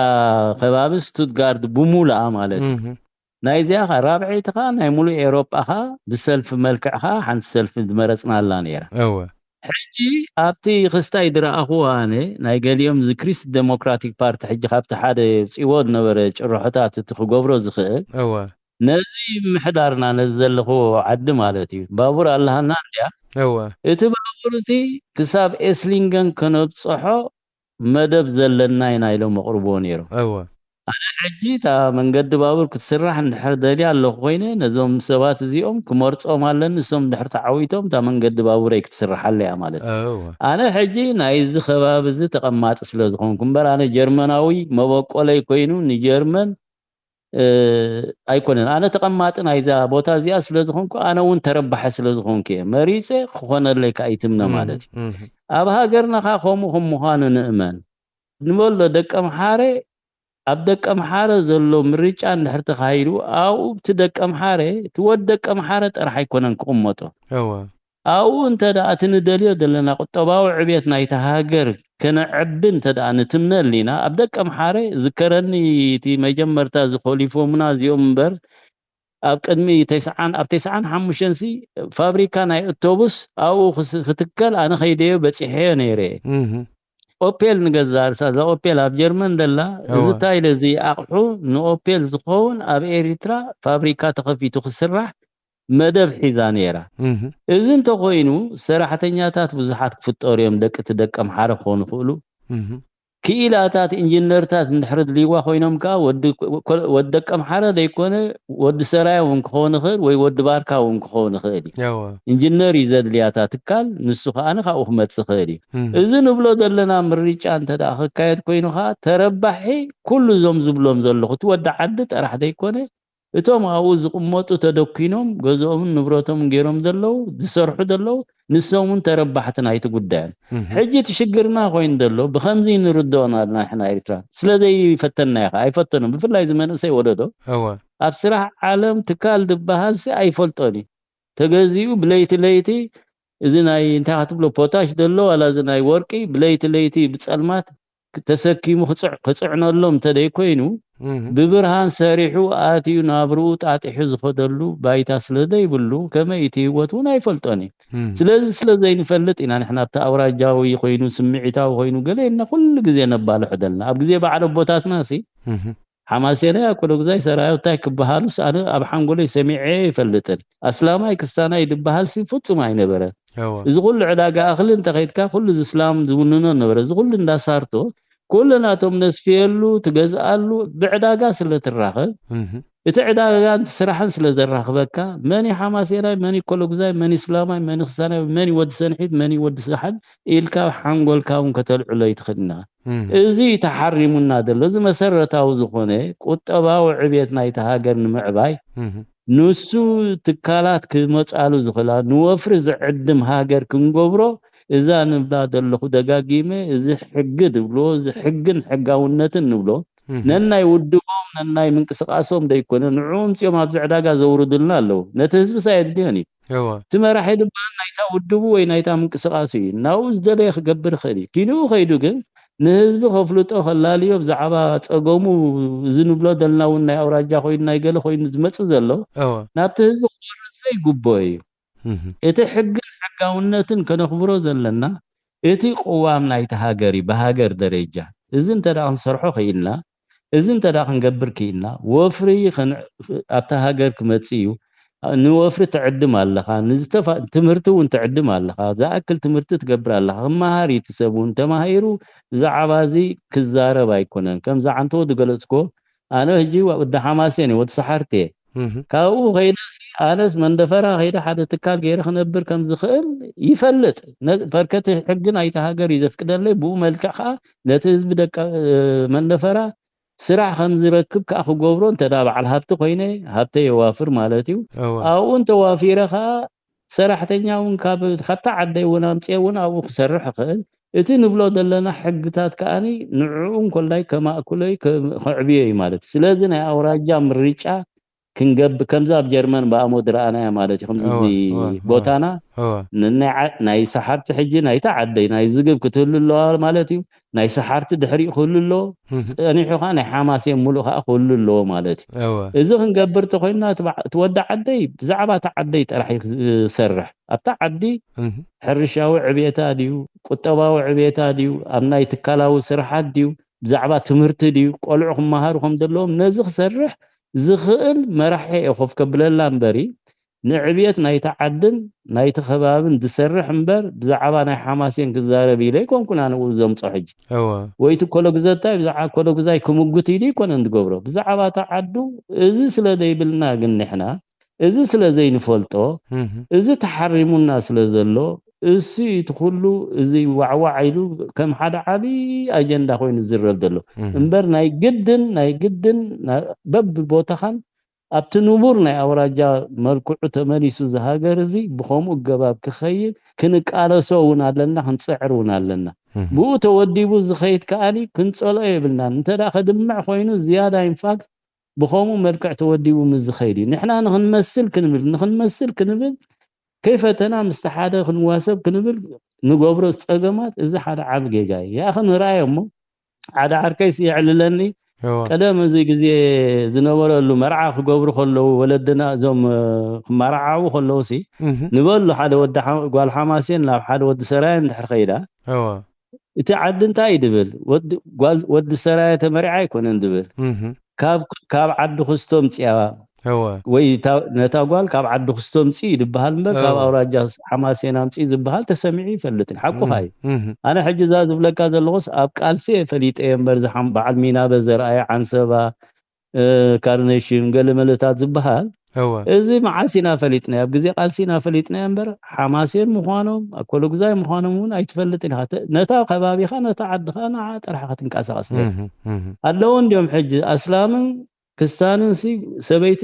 ከባቢ ስቱትጋርድ ብሙሉኣ ማለት እዩ። ናይዚኣ ከዓ ራብዐይቲ ከዓ ናይ ሙሉእ ኤውሮጳ ከዓ ብሰልፊ መልክዕ ከዓ ሓንቲ ሰልፊ ዝመረፅናላ ነይራ። ሕጂ ኣብቲ ክስታይ ዝረኣኹዋ ኣነ ናይ ገሊኦም እዚ ክሪስት ዴሞክራቲክ ፓርቲ ሕጂ ካብቲ ሓደ ውፅእዎ ዝነበረ ጭርሖታት እቲ ክገብሮ ዝኽእል ነዚ ምሕዳርና ነዚ ዘለኽዎ ዓዲ ማለት እዩ ባቡር ኣለሃና እንድያ። እቲ ባቡር እቲ ክሳብ ኤስሊንገን ከነብፅሖ መደብ ዘለና ኢና ኢሎም ኣቕርብዎ ነይሮም። ኣነ ሕጂ እታ መንገዲ ባቡር ክትስራሕ እንድሕር ደልያ ኣለኹ ኮይነ ነዞም ሰባት እዚኦም ክመርፆም ኣለኒ። ንሶም እንድሕር ተዓዊቶም እታ መንገዲ ባቡረይ ክትስርሓለ እያ ማለት እዩ። ኣነ ሕጂ ናይዚ ከባቢ እዚ ተቐማጢ ስለ ዝኾንኩ እምበር ኣነ ጀርመናዊ መበቆለይ ኮይኑ ንጀርመን ኣይኮነን። ኣነ ተቐማጢ ናይዛ ቦታ እዚኣ ስለ ዝኾንኩ ኣነ እውን ተረባሒ ስለ ዝኾንኩ እየ መሪፀ ክኾነለይ ከዓ ይትምነ ማለት እዩ። ኣብ ሃገርና ከዓ ከምኡ ከም ምዃኑ ንእመን ንበሎ ደቂ ኣምሓረ ኣብ ደቂ ኣምሓረ ዘሎ ምርጫ እንድሕር ተኻሂዱ ኣብኡ እቲ ደቂ ኣምሓረ እቲ ወድ ደቂ ኣምሓረ ጥራሕ ኣይኮነን ክቕመጦ ኣብኡ እንተ ደኣ እቲ ንደልዮ ዘለና ቁጠባዊ ዕብየት ናይታ ሃገር ከነዕቢ እንተ ደኣ ንትምነ ኣሊና ኣብ ደቂ ኣምሓረ ዝከረኒ እቲ መጀመርታ ዝኮሊፎምና እዚኦም እምበር ኣብ ቅድሚ ተስዓን ኣብ ተስዓን ሓሙሽተን ሲ ፋብሪካ ናይ ኣውቶቡስ ኣብኡ ክስ- ክትከል ኣነ ከይደዮ በፂሐዮ ነይረ። ኦፔል ንገዛ ርሳ እዛ ኦፔል ኣብ ጀርመን ዘላ እዚ ታይለ እዚ ኣቕሑ ንኦፔል ዝኸውን ኣብ ኤሪትራ ፋብሪካ ተኸፊቱ ክስራሕ መደብ ሒዛ ነይራ። እዚ እንተኮይኑ ሰራሕተኛታት ብዙሓት ክፍጠሩ እዮም። ደቂ እቲ ደቂ ኣምሓረ ክኾኑ ይኽእሉ። ክኢላታት ኢንጂነርታት እንድሕር ድልይዋ ኮይኖም ከዓ ወዲ ደቂ ኣምሓረ ዘይኮነ ወዲ ሰራያ እውን ክኸውን ይኽእል ወይ ወዲ ባርካ እውን ክኸውን ይኽእል እዩ። ኢንጂነር እዩ ዘድልያታ ትካል፣ ንሱ ከዓ ካብኡ ክመፅእ ይኽእል እዩ። እዚ ንብሎ ዘለና ምርጫ እንተ ደኣ ክካየድ ኮይኑ ከዓ ተረባሒ ኩሉ እዞም ዝብሎም ዘለኹ እቲ ወዲ ዓዲ ጥራሕ ዘይኮነ እቶም ኣብኡ ዝቕመጡ ተደኪኖም ገዝኦምን ንብረቶምን ገይሮም ዘለዉ ዝሰርሑ ዘለዉ ንሶም እውን ተረባሕቲ ናይቲ ጉዳይ እዮም። ሕጂ እቲ ሽግርና ኮይኑ ዘሎ ብኸምዚ ንርድኦን ኣልና ንሕና ኤርትራ ስለ ዘይፈተንና ኢኻ ኣይፈተኖም ብፍላይ እዚ መንእሰይ ወለዶ ኣብ ስራሕ ዓለም ትካል ዝበሃል ሲ ኣይፈልጦን እዩ። ተገዚኡ ብለይቲ ለይቲ እዚ ናይ እንታይ ክትብሎ ፖታሽ ዘሎ ዋላ እዚ ናይ ወርቂ ብለይቲ ለይቲ ብፀልማት ተሰኪሙ ክፅዕነሎም እንተደይ ኮይኑ ብብርሃን ሰሪሑ ኣትዩ ናብርኡ ጣጢሑ ዝኸደሉ ባይታ ስለ ዘይብሉ ከመይ እቲ ህይወት እውን ኣይፈልጦን እዩ። ስለዚ ስለ ዘይንፈልጥ ኢና ንሕና ኣብቲ ኣውራጃዊ ኮይኑ ስምዒታዊ ኮይኑ ገለ ኢልና ኩሉ ግዜ ነባልሖ ዘለና ኣብ ግዜ በዓል ኣቦታትና ሲ ሓማሴናይ ኣኮሎጉዛይ ሰራዮ እንታይ ክበሃሉስ ኣነ ኣብ ሓንጎለይ ሰሚዐ ይፈልጥን። ኣስላማይ ክስታናይ ድበሃል ሲ ፍጹም ኣይነበረን። እዚ ኩሉ ዕዳጋ እኽሊ እንተኸይድካ ኩሉ እዚ እስላም ዝውንኖ ነበረ። እዚ ኩሉ እንዳሳርቶ ኩሉ ናቶም ነስፍየሉ ትገዝኣሉ ብዕዳጋ ስለ ትራኸብ እቲ ዕዳጋ ስራሕን ስለ ዘራኽበካ መን ሓማሴናይ መን ኮሎጉዛይ መን እስላማይ መን ክስታናይ መን ወዲ ሰንሒት መን ወዲ ሰሓል ኢልካ ሓንጎልካ እውን ከተልዕሎ ይትኽእልና። እዚ ተሓሪሙና ዘሎ እዚ መሰረታዊ ዝኾነ ቁጠባዊ ዕብየት ናይቲ ሃገር ንምዕባይ ንሱ ትካላት ክመፃሉ ዝኽእላ ንወፍሪ ዝዕድም ሃገር ክንገብሮ እዛ ንብላ ዘለኹ ደጋጊመ እዚ ሕጊ ድብሎ እዚ ሕግን ሕጋውነትን ንብሎ ነናይ ውድቦም ነናይ ምንቅስቃሶም ደይኮነ ንዕኡ ምፅኦም ኣብዚ ዕዳጋ ዘውርዱልና ኣለዉ። ነቲ ህዝቢ ሳ የድልዮን እዩ። እቲ መራሒ ድማ ናይታ ውድቡ ወይ ናይታ ምንቅስቃሱ እዩ ናብኡ ዝደለየ ክገብር ይኽእል እዩ ኪንኡ ከይዱ ግን ንህዝቢ ከፍልጦ ከላልዮ ብዛዕባ ፀገሙ እዚ ንብሎ ዘለና እውን ናይ ኣውራጃ ኮይኑ ናይ ገለ ኮይኑ ዝመፅእ ዘሎ ናብቲ ህዝቢ ክወርድ ዘይግብኦ እዩ። እቲ ሕግን ሕጋውነትን ከነኽብሮ ዘለና እቲ ቅዋም ናይቲ ሃገር እዩ ብሃገር ደረጃ እዚ እንተ ደኣ ክንሰርሖ ክኢልና እዚ እንተ ደኣ ክንገብር ክኢልና ወፍሪ ኣብታ ሃገር ክመጽእ እዩ። ንወፍሪ ትዕድም ኣለኻ ንዝተፋ ትምህርቲ እውን ትዕድም ኣለኻ ዝኣክል ትምህርቲ ትገብር ኣለኻ ክመሃር እዩ እቲ ሰብ እውን ተማሂሩ ብዛዕባ እዚ ክዛረብ ኣይኮነን ከምዚ ዓንተዎ ዝገለጽክዎ ኣነ ሕጂ ወዲ ሓማሴን እየ ወዲ ሰሓርቲ እየ ካብኡ ከይደሲ ኣነስ መንደፈራ ከይደ ሓደ ትካል ገይረ ክነብር ከም ዝኽእል ይፈልጥ በርከቲ ሕጊ ናይቲ ሃገር እዩ ዘፍቅደለይ ብኡ መልክዕ ከዓ ነቲ ህዝቢ ደቂ መንደፈራ ስራሕ ከም ዝረክብ ከዓ ክገብሮ እንተ በዓል ሃብቲ ኮይነ ሃብተ የዋፍር ማለት እዩ ኣብኡ እንተዋፊረ ከዓ ሰራሕተኛ እውን ካብታ ዓደይ እውን ኣምፅኤ እውን ኣብኡ ክሰርሕ ይኽእል እቲ ንብሎ ዘለና ሕግታት ከኣኒ ንዕኡ እንኮላይ ከማእኩለይ ከዕብዮ እዩ ማለት እዩ። ስለዚ ናይ ኣውራጃ ምርጫ ክንገብር ከምዛ ኣብ ጀርመን ብኣሞ ዝረኣናያ ማለት እዩ። ከምዚ ቦታና ናይ ሰሓርቲ ሕጂ ናይታ ዓደይ ናይ ዝግብ ክትህሉ ኣለዋ ማለት እዩ። ናይ ሰሓርቲ ድሕሪኡ ክህሉ ኣለዎ። ጸኒሑ ከዓ ናይ ሓማሴን ሙሉእ ከዓ ክህሉ ኣለዎ ማለት እዩ። እዚ ክንገብር ተኮይንና እቲ ወዲ ዓደይ ብዛዕባ እታ ዓደይ ጥራሕ እዩ ዝሰርሕ። ኣብታ ዓዲ ሕርሻዊ ዕብየታ ድዩ፣ ቁጠባዊ ዕብየታ ድዩ፣ ኣብ ናይ ትካላዊ ስራሓት ድዩ፣ ብዛዕባ ትምህርቲ ድዩ፣ ቆልዑ ክመሃሩ ከም ዘለዎም ነዚ ክሰርሕ ዝኽእል መራሒ እየ ኮፍ ከብለላ እምበሪ፣ ንዕብየት ናይቲ ዓድን ናይቲ ከባብን ዝሰርሕ እምበር ብዛዕባ ናይ ሓማሴን ክዛረብ ኢለ ኣይኮንኩን ኣነ ዘምጾ ሕጂ። ወይ እቲ ኮሎግዘታይ ብዛዕባ ኮሎግዛይ ክምጉት ኢሉ ኣይኮነን ዝገብሮ። ብዛዕባ እታ ዓዱ እዚ ስለ ዘይብልና ግን ንሕና እዚ ስለ ዘይንፈልጦ እዚ ተሓሪሙና ስለ ዘሎ እሱ እቲ ኩሉ እዚ ዋዕዋዕ ኢሉ ከም ሓደ ዓብዪ ኣጀንዳ ኮይኑ ዝዝረብ ዘሎ እምበር ናይ ግድን ናይ ግድን በብቦታኻን ኣብቲ ንቡር ናይ ኣውራጃ መልክዑ ተመሊሱ ዝሃገር እዚ ብኸምኡ ገባብ ክኸይድ ክንቃለሶ እውን ኣለና፣ ክንፅዕር እውን ኣለና። ብኡ ተወዲቡ ዝኸይድ ከኣኒ ክንፀልኦ የብልናን። እንተ ደኣ ከድምዕ ኮይኑ ዝያዳ ኢንፋክት ብኸምኡ መልክዕ ተወዲቡ ምስ ዝኸይድ እዩ። ንሕና ንኽንመስል ክንብል ንኽንመስል ክንብል ከይፈተና ምስቲ ሓደ ክንዋሰብ ክንብል ንገብሮ ፀገማት እዚ ሓደ ዓቢ ጌጋ እዩ። ያኸ ንርኣዮ እሞ ሓደ ዓርከይስ የዕልለኒ። ቀደም እዚ ግዜ ዝነበረሉ መርዓ ክገብሩ ከለዉ ወለድና እዞም ክመራዓዉ ከለዉ ሲ ንበሉ ሓደ ወዲ ጓል ሓማሴን ናብ ሓደ ወዲ ሰራየ እንድሕር ከይዳ እቲ ዓዲ እንታይ እዩ ድብል ወዲ ሰራየ ተመሪዓ ኣይኮነን ድብል ካብ ዓዲ ክስቶ ምፅያ ወይ ነታ ጓል ካብ ዓዲ ክስቶ ምፅኢ ድበሃል እምበር ካብ ኣውራጃ ሓማሴን ኣምፅኢ ዝበሃል ተሰሚዑ ይፈልጥን ሓቁኻ እዩ። ኣነ ሕጂ እዛ ዝብለካ ዘለኹስ ኣብ ቃልሲ እየ ፈሊጠ እየ እምበር በዓል ሚናበ ዘርኣየ ዓንሰባ ካርነሽም ገለመለታት ዝበሃል እዚ መዓስ ኢና ፈሊጥናዮ? ኣብ ግዜ ቃልሲ ኢና ፈሊጥናዮ እምበር ሓማሴን ምዃኖም ኣኮለጉዛይ ምዃኖም እውን ኣይትፈልጥን ኢኻ። ነታ ከባቢኻ ነታ ዓድኻ ንዓ ጥራሕ ክትንቀሳቐስ ኣለዎ። እንዲዮም ሕጂ ኣስላምን ክስታንን ሲ ሰበይቲ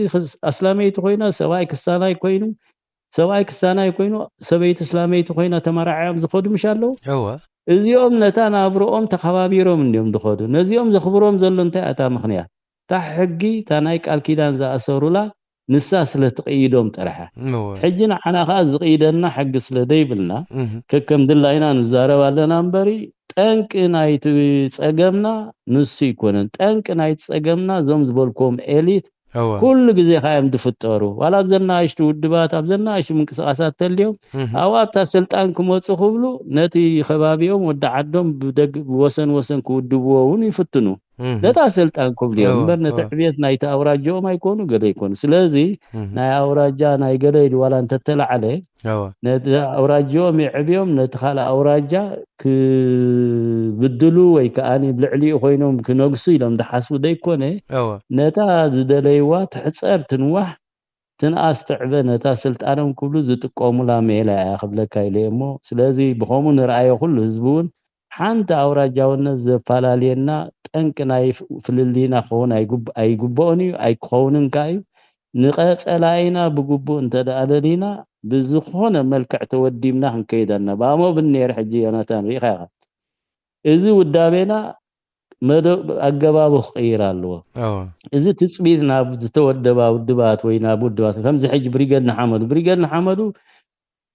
ኣስላመይቲ ኮይና ሰብኣይ ክስታናይ ኮይኑ ሰብኣይ ክስታናይ ኮይኑ ሰበይቲ እስላመይቲ ኮይና ተመራዕዮም ዝኸዱ ምሽ ኣለዉ። እዚኦም ነታ ናብርኦም ተኸባቢሮም እንዲዮም ዝኸዱ። ነዚኦም ዘኽብሮም ዘሎ እንታይ ኣታ ምኽንያት እታ ሕጊ እታ ናይ ቃል ኪዳን ዝኣሰሩላ ንሳ ስለ ትቕይዶም ጥራሕ። ሕጂ ንዓና ከዓ ዝቕይደና ሕጊ ስለ ዘይብልና ከከም ድላይና ንዛረብ ኣለና እምበሪ ጠንቂ ናይቲ ፀገምና ንሱ ይኮነን። ጠንቂ ናይቲ ፀገምና እዞም ዝበልክዎም ኤሊት ኩሉ ግዜ ከዓ እዮም ዝፍጠሩ። ዋላ ኣብዘን ንኣሽቱ ውድባት ኣብዘን ንኣሽቱ ምንቅስቃሳት ተልዮም ኣብኡ ኣብታ ስልጣን ክመፁ ክብሉ ነቲ ከባቢኦም ወዲ ዓዶም ብወሰን ወሰን ክውድብዎ እውን ይፍትኑ። ነታ ስልጣን ክብሉ እዮም እምበር ነቲ ዕብየት ናይቲ ኣውራጃኦም ኣይኮኑ ገለ ይኮኑ። ስለዚ ናይ ኣውራጃ ናይ ገለ ኢሉ ዋላ እንተተላዕለ ነቲ ኣውራጃኦም የዕብዮም ነቲ ካልእ ኣውራጃ ክብድሉ ወይ ከዓ ልዕሊኡ ኮይኖም ክነግሱ ኢሎም ዝሓስቡ ዘይኮነ ነታ ዝደለይዋ ትሕፀር ትንዋሕ ትንኣስ ትዕበ ነታ ስልጣኖም ክብሉ ዝጥቀሙላ ሜላ እያ ክብለካ ኢለ እሞ ስለዚ ብኸምኡ ንርኣዮ ኩሉ ህዝቢ እውን ሓንቲ ኣውራጃውነት ዘፈላለየና ጠንቂ ናይ ፍልልይና ክኸውን ኣይግብኦን እዩ ኣይክኸውንን ከ እዩ ንቀፀላኢና ብግቡእ እንተደኣ ደሊና ብዝኾነ መልክዕ ተወዲብና ክንከይድ ኣለና ብኣሞ ብን ነይረ ሕጂ ዮናታን ርኢኻ ኢኻ እዚ ውዳቤና መደብ ኣገባቡ ክቕይር ኣለዎ። እዚ ትፅቢት ናብ ዝተወደባ ውድባት ወይ ናብ ውድባት ከምዚ ሕጂ ብሪገድ ንሓመዱ ብሪገድ ንሓመዱ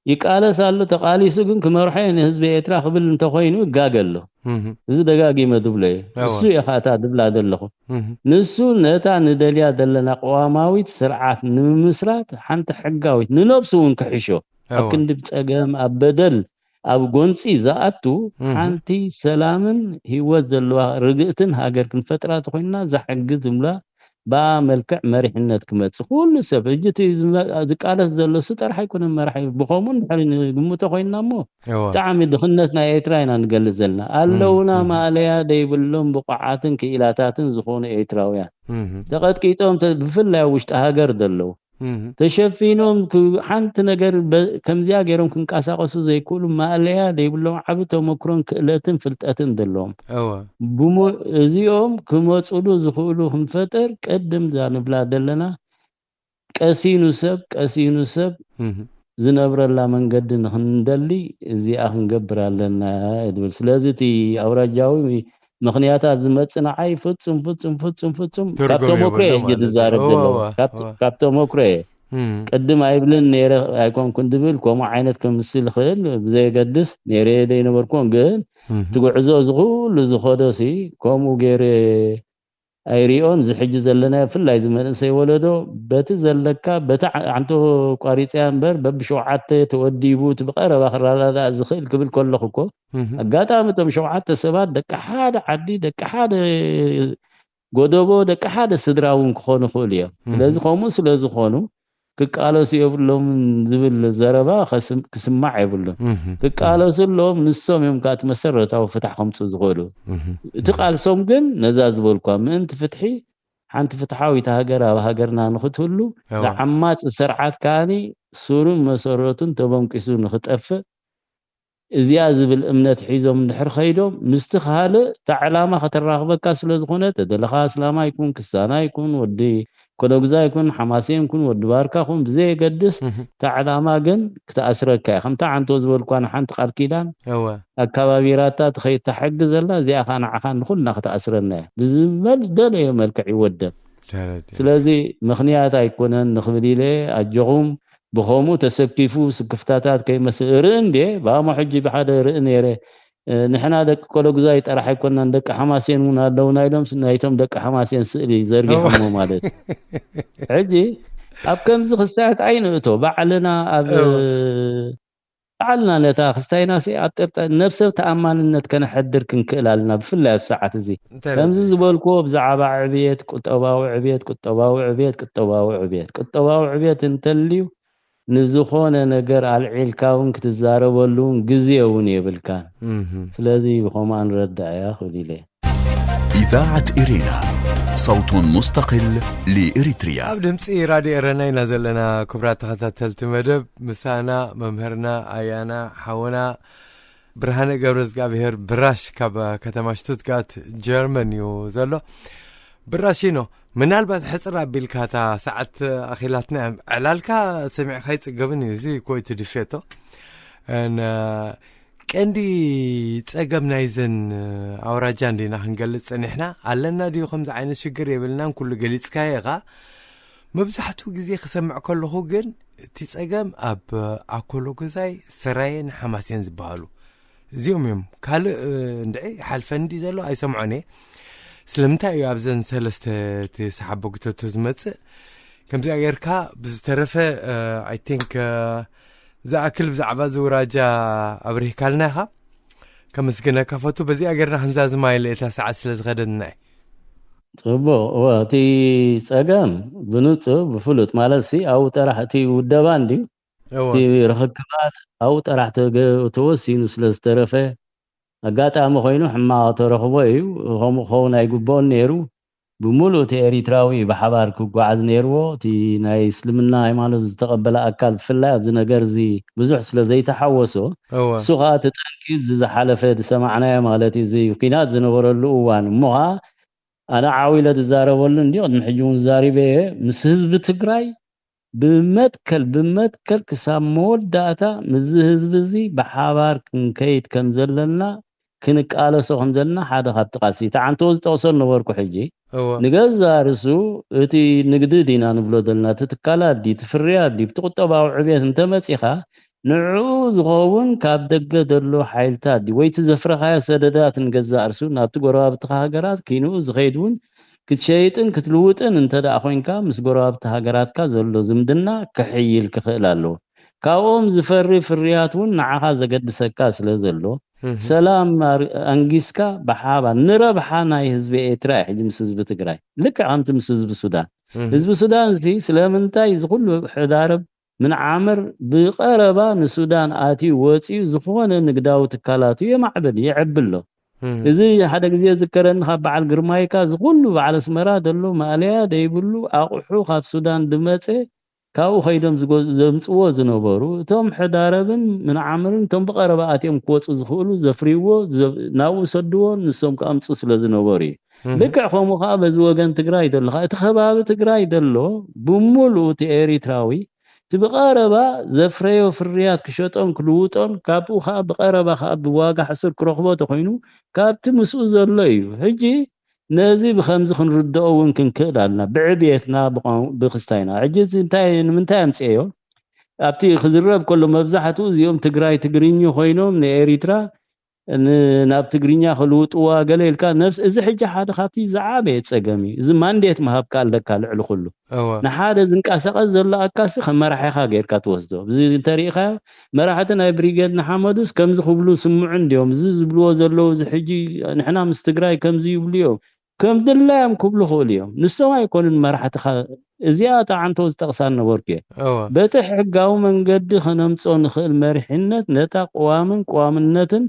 ይቃለስ ኣሎ ተቃሊሱ ግን ክመርሖ ንህዝቢ ኤርትራ ክብል እንተኮይኑ ይጋገ ኣሎ። እዚ ደጋጊመ ድብሎ እየ። እሱ እየ ካታ ድብላ ዘለኹ። ንሱ ነታ ንደልያ ዘለና ቅዋማዊት ስርዓት ንምምስራት ሓንቲ ሕጋዊት ንነብሱ እውን ክሕሾ ኣብ ክንዲ ብፀገም ኣብ በደል ኣብ ጎንፂ ዝኣቱ ሓንቲ ሰላምን ህይወት ዘለዋ ርግእትን ሃገር ክንፈጥራ ተኮይንና ዘሕግዝ ዝብላ ብኣ መልክዕ መሪሕነት ክመፅእ ኩሉ ሰብ ሕጂ እቲ ዝቃለስ ዘሎ እሱ ጥራሕ ኣይኮነን መራሒ ብከምኡ እንድሕር ንግምቶ ኮይንና እሞ ብጣዕሚ ድኽነት ናይ ኤርትራ ኢና ንገልፅ ዘለና ኣለውና ማእለያ ደይብሎም ብቑዓትን ክኢላታትን ዝኾኑ ኤርትራውያን ተቐጥቂጦም ብፍላይ ኣብ ውሽጢ ሃገር ዘለዉ ተሸፊኖም ሓንቲ ነገር ከምዚኣ ገይሮም ክንቀሳቀሱ ዘይክእሉ ማእለያ ዘይብሎም ዓቢ ተመክሮን ክእለትን ፍልጠትን ዘለዎም እዚኦም ክመፅሉ ዝኽእሉ ክንፈጥር ቅድም እዛ ንብላ ዘለና ቀሲኑ ሰብ ቀሲኑ ሰብ ዝነብረላ መንገዲ ንኽንደሊ እዚኣ ክንገብር ኣለና እየ ዝብል። ስለዚ እቲ ኣውራጃዊ ምኽንያታት ዝመጽእ ንዓይ ፍጹም ፍጹም ፍጹም ፍጹም ካብ ተመክሮ እየ ዝዛረብ ዘለኹ። ካብ ተመክሮ እየ። ቅድም ኣይብልን ነይረ ኣይኮንኩን ዝብል ከምኡ ዓይነት ክምስል ይኽእል ብዘየገድስ ነይረ ዘይነበርኩን ግን ትጉዕዞ እዚ ኩሉ ዝኸዶ ሲ ከምኡ ገይረ ኣይሪኦን። እዚ ሕጂ ዘለናዮ ብፍላይ እዚ መንእሰይ ወለዶ በቲ ዘለካ በቲ ዓንቶ ቋሪፀያ እምበር በብሸውዓተ ተወዲቡ እቲ ብቐረባ ክረዳዳእ ዝኽእል ክብል ከለኹ እኮ ኣጋጣሚ እቶም ሸውዓተ ሰባት ደቂ ሓደ ዓዲ ደቂ ሓደ ጎደቦ ደቂ ሓደ ስድራ እውን ክኾኑ ይኽእሉ እዮም። ስለዚ ከምኡ ስለ ዝኾኑ ክቃለሱ የብሎምን ዝብል ዘረባ ክስማዕ የብሉን። ክቃለሱ ኣለዎም፣ ንሶም እዮም ከኣ እቲ መሰረታዊ ፍታሕ ከምፁ ዝኽእሉ። እቲ ቃልሶም ግን ነዛ ዝበልኳ ምእንቲ ፍትሒ ሓንቲ ፍትሓዊት ሃገር ኣብ ሃገርና ንክትህሉ ዝዓማፂ ስርዓት ከኣኒ ሱሩን መሰረቱን ተበንቂሱ ንክጠፍእ እዚኣ ዝብል እምነት ሒዞም እንድሕር ከይዶም ምስቲ ካልእ እታ ዕላማ ከተራኽበካ ስለ ዝኾነ ተደለኻ እስላማይ ኩን ክስታናይ ኩን ወዲ ኮሎግዛይ ኩን ሓማሴን ኩን ወዲ ባርካ ኩን ብዘየገድስ እታ ዕላማ ግን ክትኣስረካ እያ። ከምታ ዓንቶ ዝበልኳ ንሓንቲ ቃል ኪዳን ኣካባቢራታ ትኸይድ እታ ሕጊ ዘላ እዚኣ ከዓ ንዓኻ ንኩልና ክትኣስረና እያ ብዝመል ደለዮ መልክዕ ይወደብ። ስለዚ ምኽንያት ኣይኮነን ንኽብል ኢለ ኣጆኹም ብኸምኡ ተሰኪፉ ስክፍታታት ከይመስል ርኢ እንዴ ብኣሞ ሕጂ ብሓደ ርኢ ነይረ። ንሕና ደቂ ኮሎጉዛይ ጥራሕ ኣይኮናን ደቂ ሓማሴን እውን ኣለውና ኢሎም ናይቶም ደቂ ሓማሴን ስእሊ ዘርጊሖሞ ማለት እዩ። ሕጂ ኣብ ከምዚ ክስታያት ኣይንእቶ ባዕልና ኣብ ባዕልና ነታ ክስታይና ሲ ኣብ ጥርጠ ነብሰብ ተኣማንነት ከነሐድር ክንክእል ኣለና ብፍላይ ኣብ ሰዓት እዚ ከምዚ ዝበልክዎ ብዛዕባ ዕብየት ቁጠባዊ ዕብየት ቁጠባዊ ዕብየት ቁጠባዊ ዕብየት ቁጠባዊ ዕብየት እንተልዩ ንዝኾነ ነገር ኣልዒልካ እውን ክትዛረበሉ እውን ግዜ እውን የብልካን። ስለዚ ብኸምኣ ንረዳእ እያ ክብል ኢለ። إذاعة إرينا، صوت مستقل لإريتريا. ኣብ ድምፂ ራድዮ ኤረና ኢና ዘለና። ክቡራት ተኸታተልቲ መደብ ምሳና መምህርና ኣያና ሓውና ብርሃነ ገብረ እግዚኣብሔር ብራሽ ካብ ከተማ ሽቱትጋርት ጀርመን እዩ ዘሎ። ብራሺኖ ምናልባት ሕፅር ኣቢልካ እታ ሰዓት ኣኺላትና እያ። ዕላልካ ሰሚዕካ ይፅገብን እዩ። እዚ እኮ እዩ እቲ ድፌቶ። ቀንዲ ጸገም ናይዘን ኣውራጃ እንዲና ክንገልጽ ጸኒሕና ኣለና ድዩ? ከምዚ ዓይነት ሽግር የብልናን ኩሉ ገሊጽካዮ ኢኻ። መብዛሕትኡ ግዜ ክሰምዕ ከለኹ ግን እቲ ጸገም ኣብ ኣኮሎጉዛይ፣ ሰራየን ሓማሴን ዝበሃሉ እዚኦም እዮም። ካልእ እንድዒ ሓልፈኒ ድዩ ዘሎ ኣይሰምዖን እየ። ስለምንታይ እዩ ኣብዘን ሰለስተ እቲ ሰሓቦ ግተቶ ዝመጽእ? ከምዚኣ ጌርካ ብዝተረፈ I think ዝኣክል ብዛዕባ እዚ ውራጃ ኣብሪህካልና ኢኻ። ከመስግነካ ፈቱ። በዚኣ ጌርና ክንዛዝማ ኢለ እታ ሰዓት ስለ ዝኸደትና እዩ። ጽቡቕ። እወ፣ እቲ ጸገም ብንጹር ብፍሉጥ ማለት ሲ ኣብኡ ጥራሕ እቲ ውደባ እንድዩ። እወ። እቲ ርኽክባት ኣብኡ ጥራሕ ተገ- ተወሲኑ ስለ ዝተረፈ ኣጋጣሚ ኮይኑ ሕማቕ ተረኽቦ እዩ። ከምኡ ክኸውን ኣይግብኦን ነይሩ። ብምሉእ እቲ ኤሪትራዊ ብሓባር ክጓዓዝ ነይርዎ። እቲ ናይ እስልምና ሃይማኖት ዝተቐበለ ኣካል ብፍላይ ኣብዚ ነገር እዚ ብዙሕ ስለ ዘይተሓወሶ እወ። እሱ ከዓ ተጠንቂዩ እዚ ዝሓለፈ ዝሰማዕናዮ ማለት እዩ። እዚ ኩናት ዝነበረሉ እዋን እሞ ከዓ ኣነ ዓው ኢለ ዝዛረበሉ እንዲ ቅድሚ ሕጂ እውን ዛሪበ እየ ምስ ህዝቢ ትግራይ ብመትከል ብመትከል ክሳብ መወዳእታ ምስዚ ህዝቢ እዚ ብሓባር ክንከይድ ከም ዘለና ክንቃለሶ ከም ዘለና ሓደ ካብቲ ቃልሲ እቲ ዓንተዎ ዝጠቕሶ ነበርኩ ሕጂ እወ። ንገዛ ርሱ እቲ ንግዲ ዲና ንብሎ ዘለና እቲ ትካላት ዲ እቲ ፍርያት ዲ እቲ ቁጠባዊ ዕብየት እንተመፂኻ ንዕኡ ዝኸውን ካብ ደገ ዘሎ ሓይልታት ዲ ወይ እቲ ዘፍረኻዮ ሰደዳት ንገዛ ርሱ ናብቲ ጎረባብትኻ ሃገራት ኪንኡ ዝኸይድ እውን ክትሸይጥን ክትልውጥን እንተ ደኣ ኮይንካ ምስ ጎረባብቲ ሃገራትካ ዘሎ ዝምድና ክሕይል ክኽእል ኣለዎ። ካብኦም ዝፈሪ ፍርያት እውን ንዓኻ ዘገድሰካ ስለ ዘሎ ሰላም ኣንጊስካ ብሓባር ንረብሓ ናይ ህዝቢ ኤርትራ እዩ ሕጂ ምስ ህዝቢ ትግራይ ልክዕ ከምቲ ምስ ህዝቢ ሱዳን ህዝቢ ሱዳን እዚ ስለምንታይ እዚ ኩሉ ሕዳርብ ምንዓምር ብቐረባ ንሱዳን ኣትዩ ወፂኡ ዝኾነ ንግዳዊ ትካላቱ የማዕብል የዕብሎ እዚ ሓደ ግዜ ዝከረኒ ካብ በዓል ግርማይካ ዝኩሉ በዓል ኣስመራ ዘሎ ማእለያ ደይብሉ ኣቑሑ ካብ ሱዳን ድመፀ ካብኡ ከይዶም ዘምፅዎ ዝነበሩ እቶም ሕዳረብን ምንዓምርን እቶም ብቐረባ ኣትዮም ክወፁ ዝኽእሉ ዘፍርይዎ ናብኡ ሰድዎ ንሶም ክኣምፁ ስለ ዝነበሩ እዩ ልክዕ ከምኡ ከዓ በዚ ወገን ትግራይ ዘሎ ከዓ እቲ ከባቢ ትግራይ ዘሎ ብምሉኡ እቲ ኤሪትራዊ እቲ ብቐረባ ዘፍረዮ ፍርያት ክሸጦን ክልውጦን፣ ካብኡ ከዓ ብቐረባ ከዓ ብዋጋ ሕሱር ክረኽቦ ተኾይኑ፣ ካብቲ ምስኡ ዘሎ እዩ። ሕጂ ነዚ ብኸምዚ ክንርድኦ እውን ክንክእል ኣለና፣ ብዕብየትና፣ ብቋን-፣ ብክስታይና። ሕጂ እዚ እንታይ፣ ንምንታይ ኣምፅኤዮ? ኣብቲ ክዝረብ ከሎ መብዛሕትኡ እዚኦም ትግራይ ትግርኝ ኮይኖም ንኤሪትራ ን-፣ ናብ ትግርኛ ክልውጥዋ ገለ ኢልካ ነብስ፣ እዚ ሕጂ ሓደ ካብቲ ዝዓበየ ጸገም እዩ። እዚ ማንዴት ምሃብካ ኣለካ ልዕሊ ኩሉ። እወ ንሓደ ዝንቀሳቐስ ዘሎ ኣካሲ ከም መራሒኻ ጌርካ ትወስዶ። እዚ እንተሪኢኻዮ፣ መራሕቲ ናይ ብሪጌድ ንሓመዱስ ከምዚ ክብሉ ስምዑ እንዲዮም። እዚ ዝብልዎ ዘለዉ፣ እዚ ሕጂ ንሕና ምስ ትግራይ ከምዚ ይብሉ እዮም፣ ከም ድላዮም ክብሉ ክእሉ እዮም። ንሶም ኣይኮኑን መራሕትኻ። እዚኣ ጣዕንቶ ዝጠቕሳ ነበርኩ እየ። እወ በቲ ሕጋዊ መንገዲ ከነምጾ ንኽእል መሪሕነት ነታ ቅዋምን ቅዋምነትን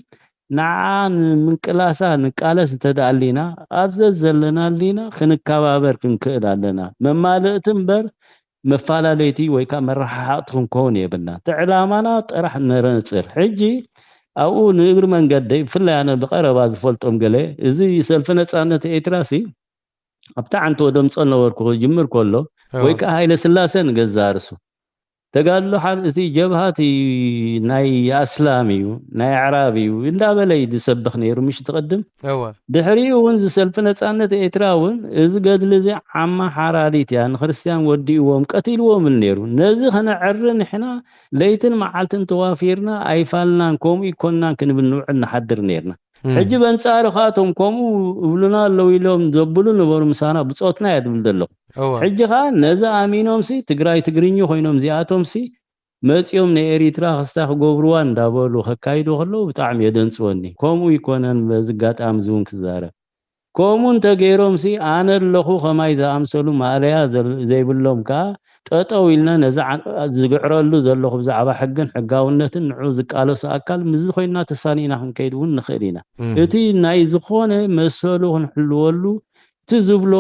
ንዓ ንምንቅላሳ ንቃለስ እንተ ደኣ ኣሊና፣ ኣብ ዘዘለና ኣሊና ክንከባበር ክንክእል ኣለና። መማልእቲ እምበር መፈላለይቲ ወይ ከዓ መረሓሓቕቲ ክንከውን የብልና። እቲ ዕላማና ጥራሕ ነነጽር። ሕጂ ኣብኡ ንእግሪ መንገደይ፣ ብፍላይ ኣነ ብቐረባ ዝፈልጦም ገለ፣ እዚ ሰልፊ ነጻነት ኤርትራ ሲ ኣብታ ዓንቶ ደምጾ ነበርኩ ክጅምር ከሎ፣ እወ ወይ ከዓ ሃይለ ስላሰ ንገዛ ርሱ ተጋድሎ ሓን-፣ እቲ ጀብሃ እቲ ናይ ኣስላም እዩ፣ ናይ ኣዕራብ እዩ እንዳበለ እዩ ዝሰብኽ ነይሩ፣ ምሽ ትቕድም። እወ ድሕሪኡ እውን ዝሰልፊ ነጻነት ኤርትራ እውን እዚ ገድሊ እዚ ዓማ ሓራዲት እያ፣ ንክርስትያን ወዲእዎም ቀቲልዎም ኢሉ ነይሩ። ነዚ ከነዕሪ ንሕና ለይትን መዓልትን ተዋፊርና ኣይፋልናን፣ ከምኡ ይኮንናን ክንብል ንውዕል ንሓድር ነይርና። እም። ሕጂ በንጻሩ ከኣቶም ከምኡ እብሉና ኣለዉ ኢሎም ዘብሉ ነበሩ ምሳና፣ ብጾትና እያ ዝብል ዘለኹ። እወ ሕጂ ከኣ ነዚ ኣሚኖምሲ ትግራይ ትግርኝ ኮይኖም እዚኣቶምሲ መጺኦም ንኤሪትራ ክስታ ክገብርዋ እንዳበሉ ከካይዱ ከለዉ ብጣዕሚ የደንጽወኒ። ከምኡ ይኮነን፣ በዚ ኣጋጣሚ እዚ እውን ክዛረብ። ከምኡ እንተገይሮምሲ ኣነ ኣለኹ ከማይ ዝኣምሰሉ ማእለያ ዘል-፣ ዘይብሎም ከኣ ጠጠው ኢልና ነዚ ዓ-፣ ዝግዕረሉ ዘለኹ ብዛዕባ ሕግን ሕጋውነትን ንዑ ዝቃለሱ ኣካል ምስዚ ኮይንና ተሳኒና ክንከይድ እውን ንኽእል ኢና። እም። እቲ ናይ ዝኾነ መሰሉ ክንሕልወሉ እቲ ዝብሎ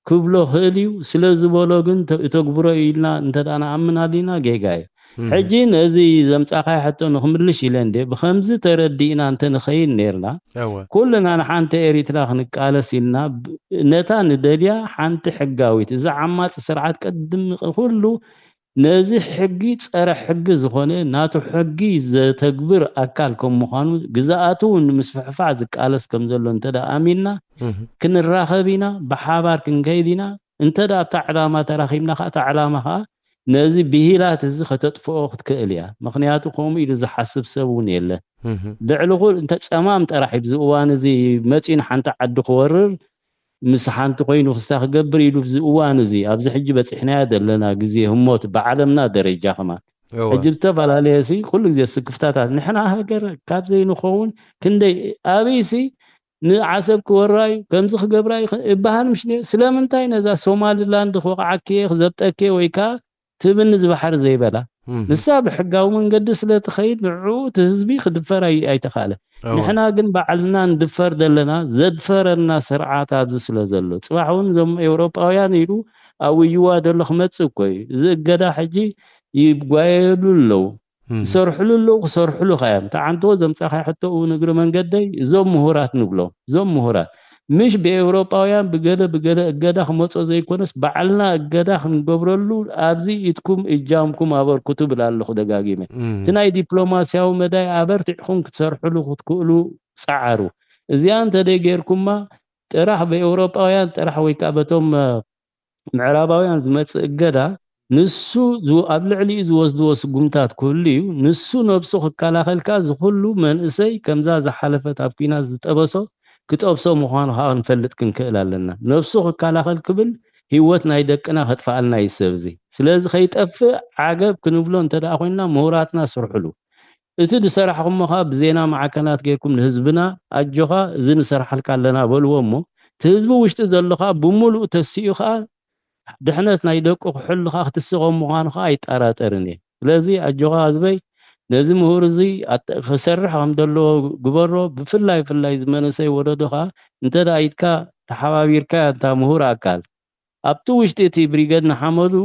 ክብሎ ክእል እዩ፣ ስለ ዝበሎ ግን ተ-፣ እተግብሮ እዩ ኢልና እንተ ደኣ ንኣምን ኣሊና ጌጋ እዩ። እም። ሕጂ ነዚ ዘምጻኻይ ሕቶ ንክምልሽ ኢለ እንዴ፣ ብኸምዚ ተረዲእና እንተ ንኸይድ ነይርና፣ እወ ኩልና ንሓንቲ ኤሪትራ ክንቃለስ ኢልና ብ-፣ ነታ ንደልያ ሓንቲ ሕጋዊት፣ እዚ ዓማጺ ስርዓት ቅድሚ ኩሉ ነዚ ሕጊ ጸረ ሕጊ ዝኾነ ናቱ ሕጊ ዘተግብር ኣካል ከም ምዃኑ ግዝኣቱ ንምስፍሕፋሕ ዝቃለስ ከም ዘሎ እንተ ደኣ ኣሚንና እህ። ክንራኸብ ኢና፣ ብሓባር ክንከይድ ኢና። እንተ ደኣ ኣብታ ዕላማ ተራኺብና ከኣ እታ ዕላማ ከኣ ነዚ ብሂላት እዚ ከተጥፍኦ ክትክእል እያ። ምኽንያቱ ከምኡ ኢሉ ዝሓስብ ሰብ እውን የለን። እህ። ልዕሊ ኩሉ እንተ ጸማም ጥራሕ እዩ ኣብዚ እዋን እዚ መጺኡ ንሓንቲ ዓዲ ክወርር ምስ ሓንቲ ኮይኑ ክስታ ክገብር ኢሉ ኣብዚ እዋን እዚ ኣብዚ ሕጂ በጺሕናዮ ዘለና ግዜ ህሞት ብዓለምና ደረጃ ከማን እወ። ሕጂ ዝተፈላለየ ሲ ኩሉ ግዜ ስክፍታታት ንሕና ሃገር ካብ ዘይንኸውን ክንደይ ኣበይ ሲ ንዓሰብ ክወራ እዩ ከምዚ ክገብራ እዩ እባሃል ምሽ ነይሩ። ስለምንታይ ነዛ ሶማሊላንድ ክወቕዓኪ እየ ክዘብጠኪ እየ ወይ ከዓ ትብኒ ዝባሕሪ ዘይበላ እህ። ንሳ ብሕጋዊ መንገዲ ስለ ትኸይድ ንዕኡ እቲ ህዝቢ ክድፈር ኣይ-፣ ኣይተኻእለ። እወ። ንሕና ግን ባዕልና ንድፈር ዘለና ዘድፈረና ስርዓት ኣብዚ ስለ ዘሎ ጽባሕ እውን እዞም ኤውሮጳውያን ኢሉ ኣብይዋ ዘሎ ክመጽእ እኮ እዩ። እዚ እገዳ ሕጂ ይጓየሉ ኣለዉ እህ። ይሰርሕሉ ኣለዉ ክሰርሕሉ ከዮም ተዓንቶ ዘምጻኻይ ሕቶ እውን እግሪ መንገደይ እዞም ምሁራት ንብሎም እዞም ምሁራት ምሽ ብኤውሮጳውያን ብገለ ብገለ እገዳ ክመጾ ዘይኮነስ ባዕልና እገዳ ክንገብረሉ ኣብዚ ኢድኩም እጃምኩም ኣበርክቱ ብል ኣለኹ ደጋጊመ። እም። እቲ ናይ ዲፕሎማስያዊ መዳይ ኣበርቲዕኹም ክትሰርሕሉ ክትክእሉ ጸዓሩ። እዚኣ እንተደይ ጌርኩማ ጥራሕ ብኤውሮጳውያን ጥራሕ ወይ ከዓ በቶም እ፣ ምዕራባውያን ዝመጽእ እገዳ ንሱ ዝ-፣ ኣብ ልዕሊኡ ዝወስድዎ ስጉምታት ክህሉ እዩ። ንሱ ነብሱ ክከላኸል ከኣ ዝኽሉ መንእሰይ ከምዛ ዝሓለፈት ኣብ ኲናት ዝጠበሶ ክጠብሶ ምዃኑ ከኣ ክንፈልጥ ክንክእል ኣለና። ነብሱ ክከላኸል ክብል ህይወት ናይ ደቅና ከጥፍኣልና እዩ ሰብ እዚ። ስለዚ ከይጠፍእ ዓገብ ክንብሎ እንተ ደኣ ኮይንና ምሁራትና ስርሕሉ። እቲ ዝሰራሕኹሞ ከኣ ብዜና ማዕከናት ጌርኩም ንህዝብና ኣጆኻ እዚ ንሰርሓልካ ኣለና በልዎ እሞ እቲ ህዝቢ ውሽጢ ዘሎ ከኣ ብምሉእ ተሲኡ ከኣ ድሕነት ናይ ደቁ ክሕሉ ከኣ ክትስቖም ምዃኑ ከኣ ኣይጠራጠርን እየ። ስለዚ ኣጆኻ ህዝበይ ነዚ ምሁር እዚ ኣተ-፣ ክሰርሕ ከም ዘለዎ ግበሮ። ብፍላይ ፍላይ እዚ መንእሰይ ወለዶ ከኣ እንተ ደኣ ኢድካ ተሓባቢርካ እንታ ምሁር ኣካል ኣብቲ ውሽጢ እቲ ብሪገድ ንሓመዱ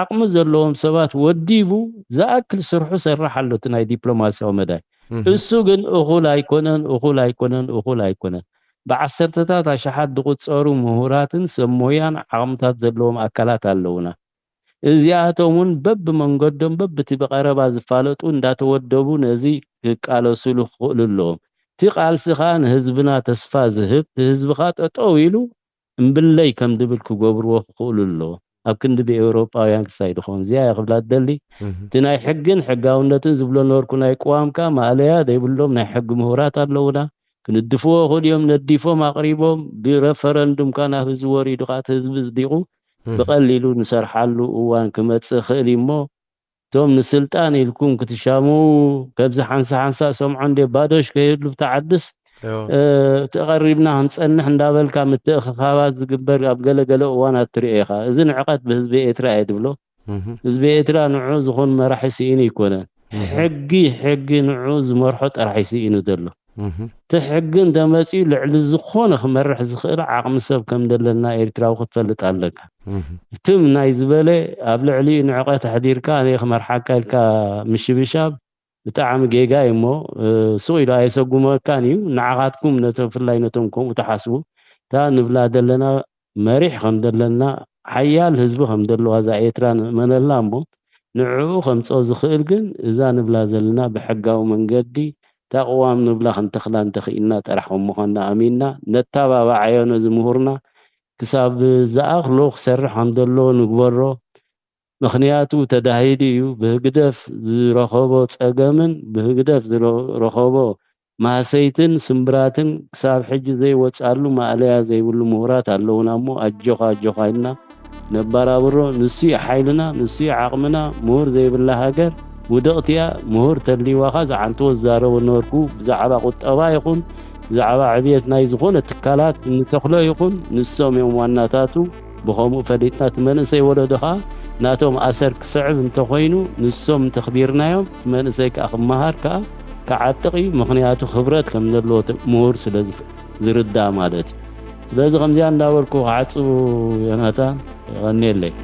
ዓቕሚ ዘለዎም ሰባት ወዲቡ ዝኣክል ስርሑ ሰርሕ ኣሎ እቲ ናይ ዲፕሎማስያዊ መዳይ። እህ። እሱ ግን እኹል ኣይኮነን፣ እኹል ኣይኮነን፣ እኹል ኣይኮነን። ብዓሰርተታት ኣሽሓት ዝቑጸሩ ምሁራትን ሰብ ሞያን ዓቕምታት ዘለዎም ኣካላት ኣለዉና። እዚኣቶም እውን በብመንገዶም በብቲ ብቐረባ ዝፋለጡ እንዳተወደቡ ነዚ ክቃለሱሉ ክኽእሉ ኣለዎም። እቲ ቃልሲ ኸኣ ንህዝብና ተስፋ ዝህብ፣ እቲ ህዝቢ ኸኣ ጠጠው ኢሉ እምብለይ ከም ድብል ክገብርዎ ክኽእሉ ኣለዎ። ኣብ ክንዲ ብኤውሮጳውያን ክሳይ ድኾን እዚኣ እየ ክብላ ትደሊ። እቲ ናይ ሕግን ሕጋውነትን ዝብሎ ነበርኩ ናይ ቅዋምካ ማእለያ ዘይብሎም ናይ ሕጊ ምሁራት ኣለውና። ክንድፍዎ ይኽእሉ እዮም። ነዲፎም ኣቕሪቦም ብረፈረንዱም ካ ናብ ህዝቢ ወሪዱ ካ እቲ ህዝቢ ዝዲቑ ብቐሊሉ ንሰርሓሉ እዋን ክመጽእ ይኽእል እዩ እሞ እቶም ንስልጣን ኢልኩም ክትሻሙ ከብዚ ሓንሳ ሓንሳ ሰምዖ እንደ ባዶሽ ከይድሉ ብተዓድስ ተቐሪብና ክንጸንሕ እንዳበልካ ምትእኽኻባት ዝግበር ኣብ ገለገለ እዋናት ትሪኦ ኢኻ። እዚ ንዕቐት ብህዝቢ ኤርትራ እየ ድብሎ። ህዝቢ ኤርትራ ንዑ ዝኾን መራሒ ስኢኑ ይኮነን። ሕጊ ሕጊ ንዑ ዝመርሖ ጥራሕ ስኢኑ ዘሎ። እቲ ሕጊ እንተመፅኡ ልዕሊ ዝኾነ ክመርሕ ዝኽእል ዓቕሚ ሰብ ከም ዘለና ኤርትራዊ ክትፈልጥ ኣለካ። ትም ናይ ዝበለ ኣብ ልዕሊኡ ንዕቐት ኣሕዲርካ ኣነ ክመርሓካ ኢልካ ምሽብሻብ ብጣዕሚ ጌጋ እዩ እሞ ሱቕ ኢሉ ኣየሰጉመካን እዩ። ንዓኻትኩም ነቶም ብፍላይ ነቶም ከምኡ ትሓስቡ እታ ንብላ ዘለና መሪሕ ከም ዘለና ሓያል ህዝቢ ከም ዘለዋ እዛ ኤርትራ ንእመነላ እሞ ንዕኡ ከምፅኦ ዝኽእል ግን እዛ ንብላ ዘለና ብሕጋዊ መንገዲ እታ ቅዋም ንብላ ክንተኽላ እንተኽኢልና ጥራሕ ከም ምዃንና ኣሚንና ነተባባዓዮ ነዚ ምሁርና ክሳብ ዝኣኽሎ ክሰርሕ ከም ዘለዎ ንግበሮ። ምኽንያቱ ተዳሂዱ እዩ። ብህግደፍ ዝረኸቦ ጸገምን ብህግደፍ ዝረኸቦ ማህሰይትን ስምብራትን ክሳብ ሕጂ ዘይወጻሉ ማእለያ ዘይብሉ ምሁራት ኣለውና እሞ ኣጆኻ ኣጆኻ ኢልና ነባራብሮ። ንሱ እዩ ሓይልና፣ ንሱ እዩ ዓቕምና። ምሁር ዘይብላ ሃገር ውድቕቲ እያ። ምሁር ተድልይዋኻ ዝዓንትዎ ዝዛረቦ ነበርኩ። ብዛዕባ ቁጠባ ይኹን ብዛዕባ ዕብየት ናይ ዝኾነ ትካላት ንተኽሎ ይኹን ንሶም እዮም ዋናታቱ። ብኸምኡ ፈሊጥና እቲ መንእሰይ ወለዶ ኸዓ ናቶም ኣሰር ክስዕብ እንተኾይኑ ንሶም እንተኽቢርናዮም እቲ መንእሰይ ከዓ ክመሃር ከዓ ክዓጥቕ እዩ። ምኽንያቱ ክብረት ከም ዘለዎ እቲ ምሁር ስለ ዝፍ- ዝርዳእ ማለት እዩ። ስለዚ ከምዚኣ እንዳበልኩ ክዓጽው ዮናታን የቐንየለይ።